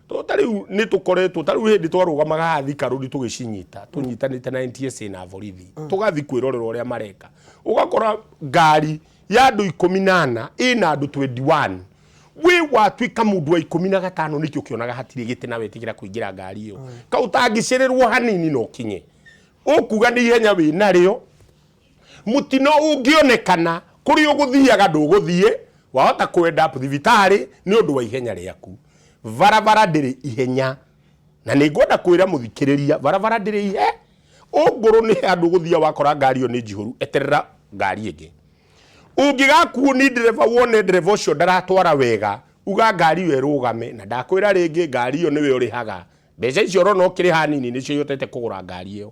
Tondũ ta rĩu nĩ tũkoretwo, ta rĩu hĩndĩ twarũgamaga haha Thika Road tũgĩcinyita, tũnyitanĩte na NTSA na borithi, tũgathiĩ kwĩrorera ũrĩa mareka. Ũgakora ngari ya andũ 14 ĩna andũ 21. We watuĩka mũndũ wa 15 nĩkĩo ũkĩonaga hatirĩ gĩtĩ na wetĩkĩra kũingĩra ngari ĩyo. Ka ũtangĩcererwo hanini na ũkinye. Ũkuga nĩ ihenya wĩ narĩo, mũtino ũngĩonekana kũrĩa ũgũthiaga ndũgũthiĩ, wahota kũ end up thibitarĩ nĩ ũndũ wa ihenya rĩaku. Barabara ndĩrĩ ihenya. Na nĩ ngwenda kwĩra mũthikĩrĩria, barabara ndĩrĩ ihe. Ongorwo nĩ handũ ũgũthiaga wakora ngari ĩyo nĩ njihũru, eterera ngari ĩngĩ. Ũngĩgakuo nĩ ndereba wone ndereba ũcio ndaratwara wega, uga ngari ĩyo ĩrũgame, na ndakwĩra rĩngĩ ngari ĩyo nĩwe ũrĩhaga. Mbeca icio ũrona ũkĩrĩha nini nĩcio ihotete kũgũra ngari ĩyo.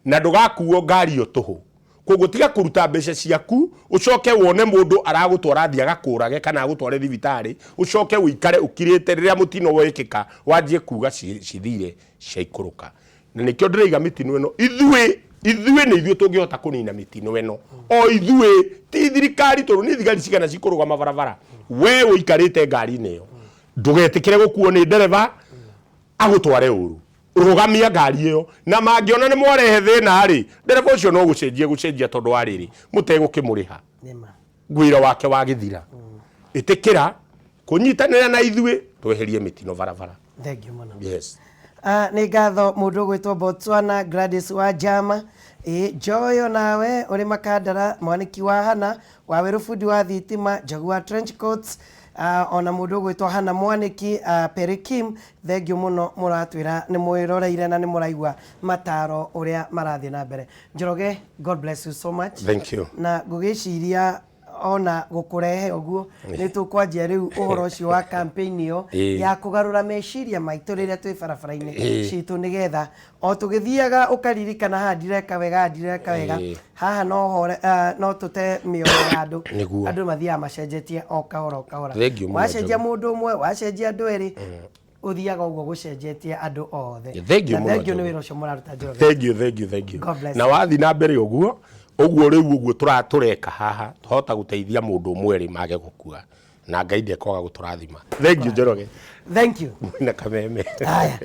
Na ndũgakuo ngari ĩyo tũhũ. Koguo tiga kũruta mbeca ciaku ũcoke wone mũndũ aragũtwara athiĩ agakũrage kana agũtware thibitarĩ, ũcoke ũikare ũkirĩte rĩrĩa mũtino wekĩka wanjie kuga cithire ciaikũrũka. Na nĩkĩo ndĩraiga mĩtino ĩno ithuĩ ithuĩ nĩ ithuĩ tũngĩhota kũnina mĩtino ĩno o ithuĩ, ti thirikari, tondũ nĩ thigari cigana cikũrũgama barabara. We ũikarĩte ngari-inĩ ĩyo ndũgetĩkĩre gũkuo nĩ ndereba agũtware ũru, rũgamia ngari ĩyo, na mangĩona nĩ mwarehe thĩna rĩ, ndereba ũcio no gũcenjia gũcenjia, tondũ wa rĩrĩ mũtegũkĩmũrĩha wĩra wake wagĩthira. Ĩtĩkĩra kũnyitanĩra na ithuĩ tweherie mĩtino barabara. Thank you mũno. Yes. Nĩ ngatho mũndũ ũgwĩtwo Botswana Gladys wa Jama ĩ Joyo, nawe ũrĩ Makandara, mwanĩki wa Hana wa Werũ, bundi wa thitima, Njogu wa trench coats, ona mũndũ ũgwĩtwo Hana Mwanĩki, Perry Kim, thank you mũno. Mũratwĩra nĩ mwĩroreire na nĩ mũraigua mataro ũrĩa marathiĩ na mbere. Njoroge, God bless you so much. Thank you. Na ngũgĩciria ona gũkũrehe ũguo nĩ tũkwanjia rĩu ũhoro ũcio wa campaign ĩyo ya kũgarũra meciria maitũ rĩrĩa twĩ barabara-inĩ citũ, nĩgetha o tũgĩthiaga ũkaririkana haha ndireka wega, haha ndireka wega, haha no hore, no tũte mĩoyo ya andũ. Andũ mathiaga macenjetie o kahora o kahora. Thank you mũno, wacenjia Njogu. Mũndũ ũmwe, wacenjia andũ erĩ, ũthiaga ũguo gũcenjetie andũ othe. Thank you Na mũno, thank you nĩ Njogu. wĩra ũcio mũraruta, Njoroge. Thank you, thank you, thank you. God bless. Na wathi na mbere ũguo ũguo rĩu ũguo tũreka haha, twahota gũteithia mũndũ ũmwe rĩ mage gũkua, na Ngai ndekwaga gũtũrathima. Thank you, Njoroge. Thank you. Na kameme. Haya.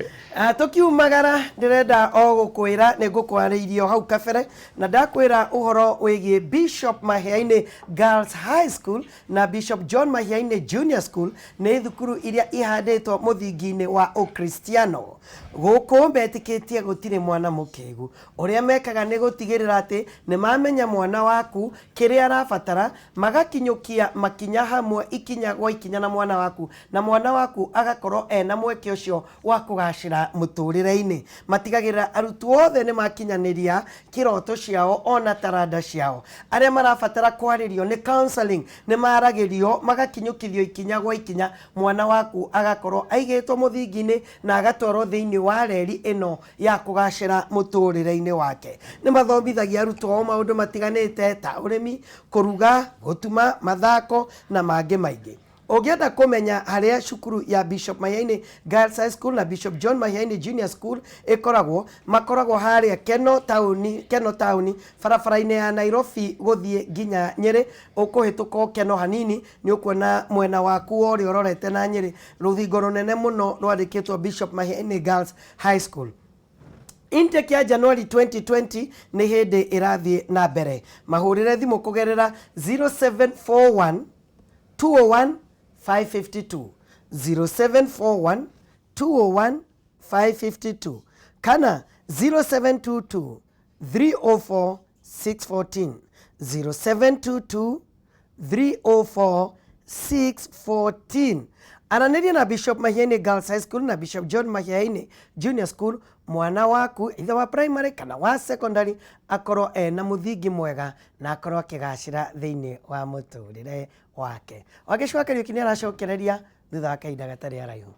Tukiumagara ndĩrenda o gũkwĩra nĩ ngũkwarĩirio hau kabere na ndakwĩra ũhoro wĩgiĩ Bishop Mahiaini Girls High School na Bishop John Mahiaini Junior School. Nĩ thukuru iria ihandĩtwo mũthingi-inĩ wa Ũkristiano. Gũkũ metĩkĩtie gũtirĩ mwana mũkĩgu. Ũrĩa mekaga nĩ gũtigĩrĩra atĩ nĩ mamenya mwana waku kĩrĩa arabatara, magakinyũkia makinya hamwe ikinya gwa ikinya na mwana waku, na mwana waku agakorwo ena mweke ũcio wa kũgacĩra mũtũrĩre-inĩ. Matigagĩrĩra arutwo othe nĩ makinyanĩria kĩroto ciao ona taranda ciao. Arĩa marabatara kwarĩrio nĩ counseling nĩ maragĩrio, magakinyũkithio ikinya gwa ikinya, mwana waku agakorwo aigĩtwo mũthingi-inĩ na agatwarwo thĩinĩ wa reri ĩno ya kũgacĩra mũtũrĩre-inĩ wake. Nĩ mathomithagia arutwo ao maũndũ matiganĩte ta ũrĩmi, kũruga, gũtuma, mathako na mangĩ maingĩ. Ũngĩenda kũmenya harĩa cukuru ya Bishop Mahiaini Girls High School na Bishop John Mahiaini Junior School ĩkoragwo, makoragwo harĩa Keno taũni, Keno taũni, barabara-inĩ ya Nairobi gũthiĩ nginya Nyĩrĩ. Ũkũhĩtũka o Keno hanini nĩ ũkuona mwena waku wa ũrĩa ũrorete na Nyĩrĩ rũthingo rũnene mũno rwandĩkĩtwo Bishop Mahiaini Girls High School. Intake ya January 2020 nĩ hĩndĩ ĩrathiĩ na mbere. Mahũrĩre thimũ kũgerera 0741 201 552, 0741 201 552 kana 0722 304 614, 0722 304 614. Aranĩria na Bishop Mahiaini Girls High School na Bishop John Mahiaini Junior School, mwana waku either wa primary kana wa secondary akorwo ena mũthingi mwega na akorwo akĩgacĩra thĩinĩ wa mũtũrĩre wake. Wangeci wa Kariũki nĩ aracokereria thutha wa kahinda gatarĩ araihu.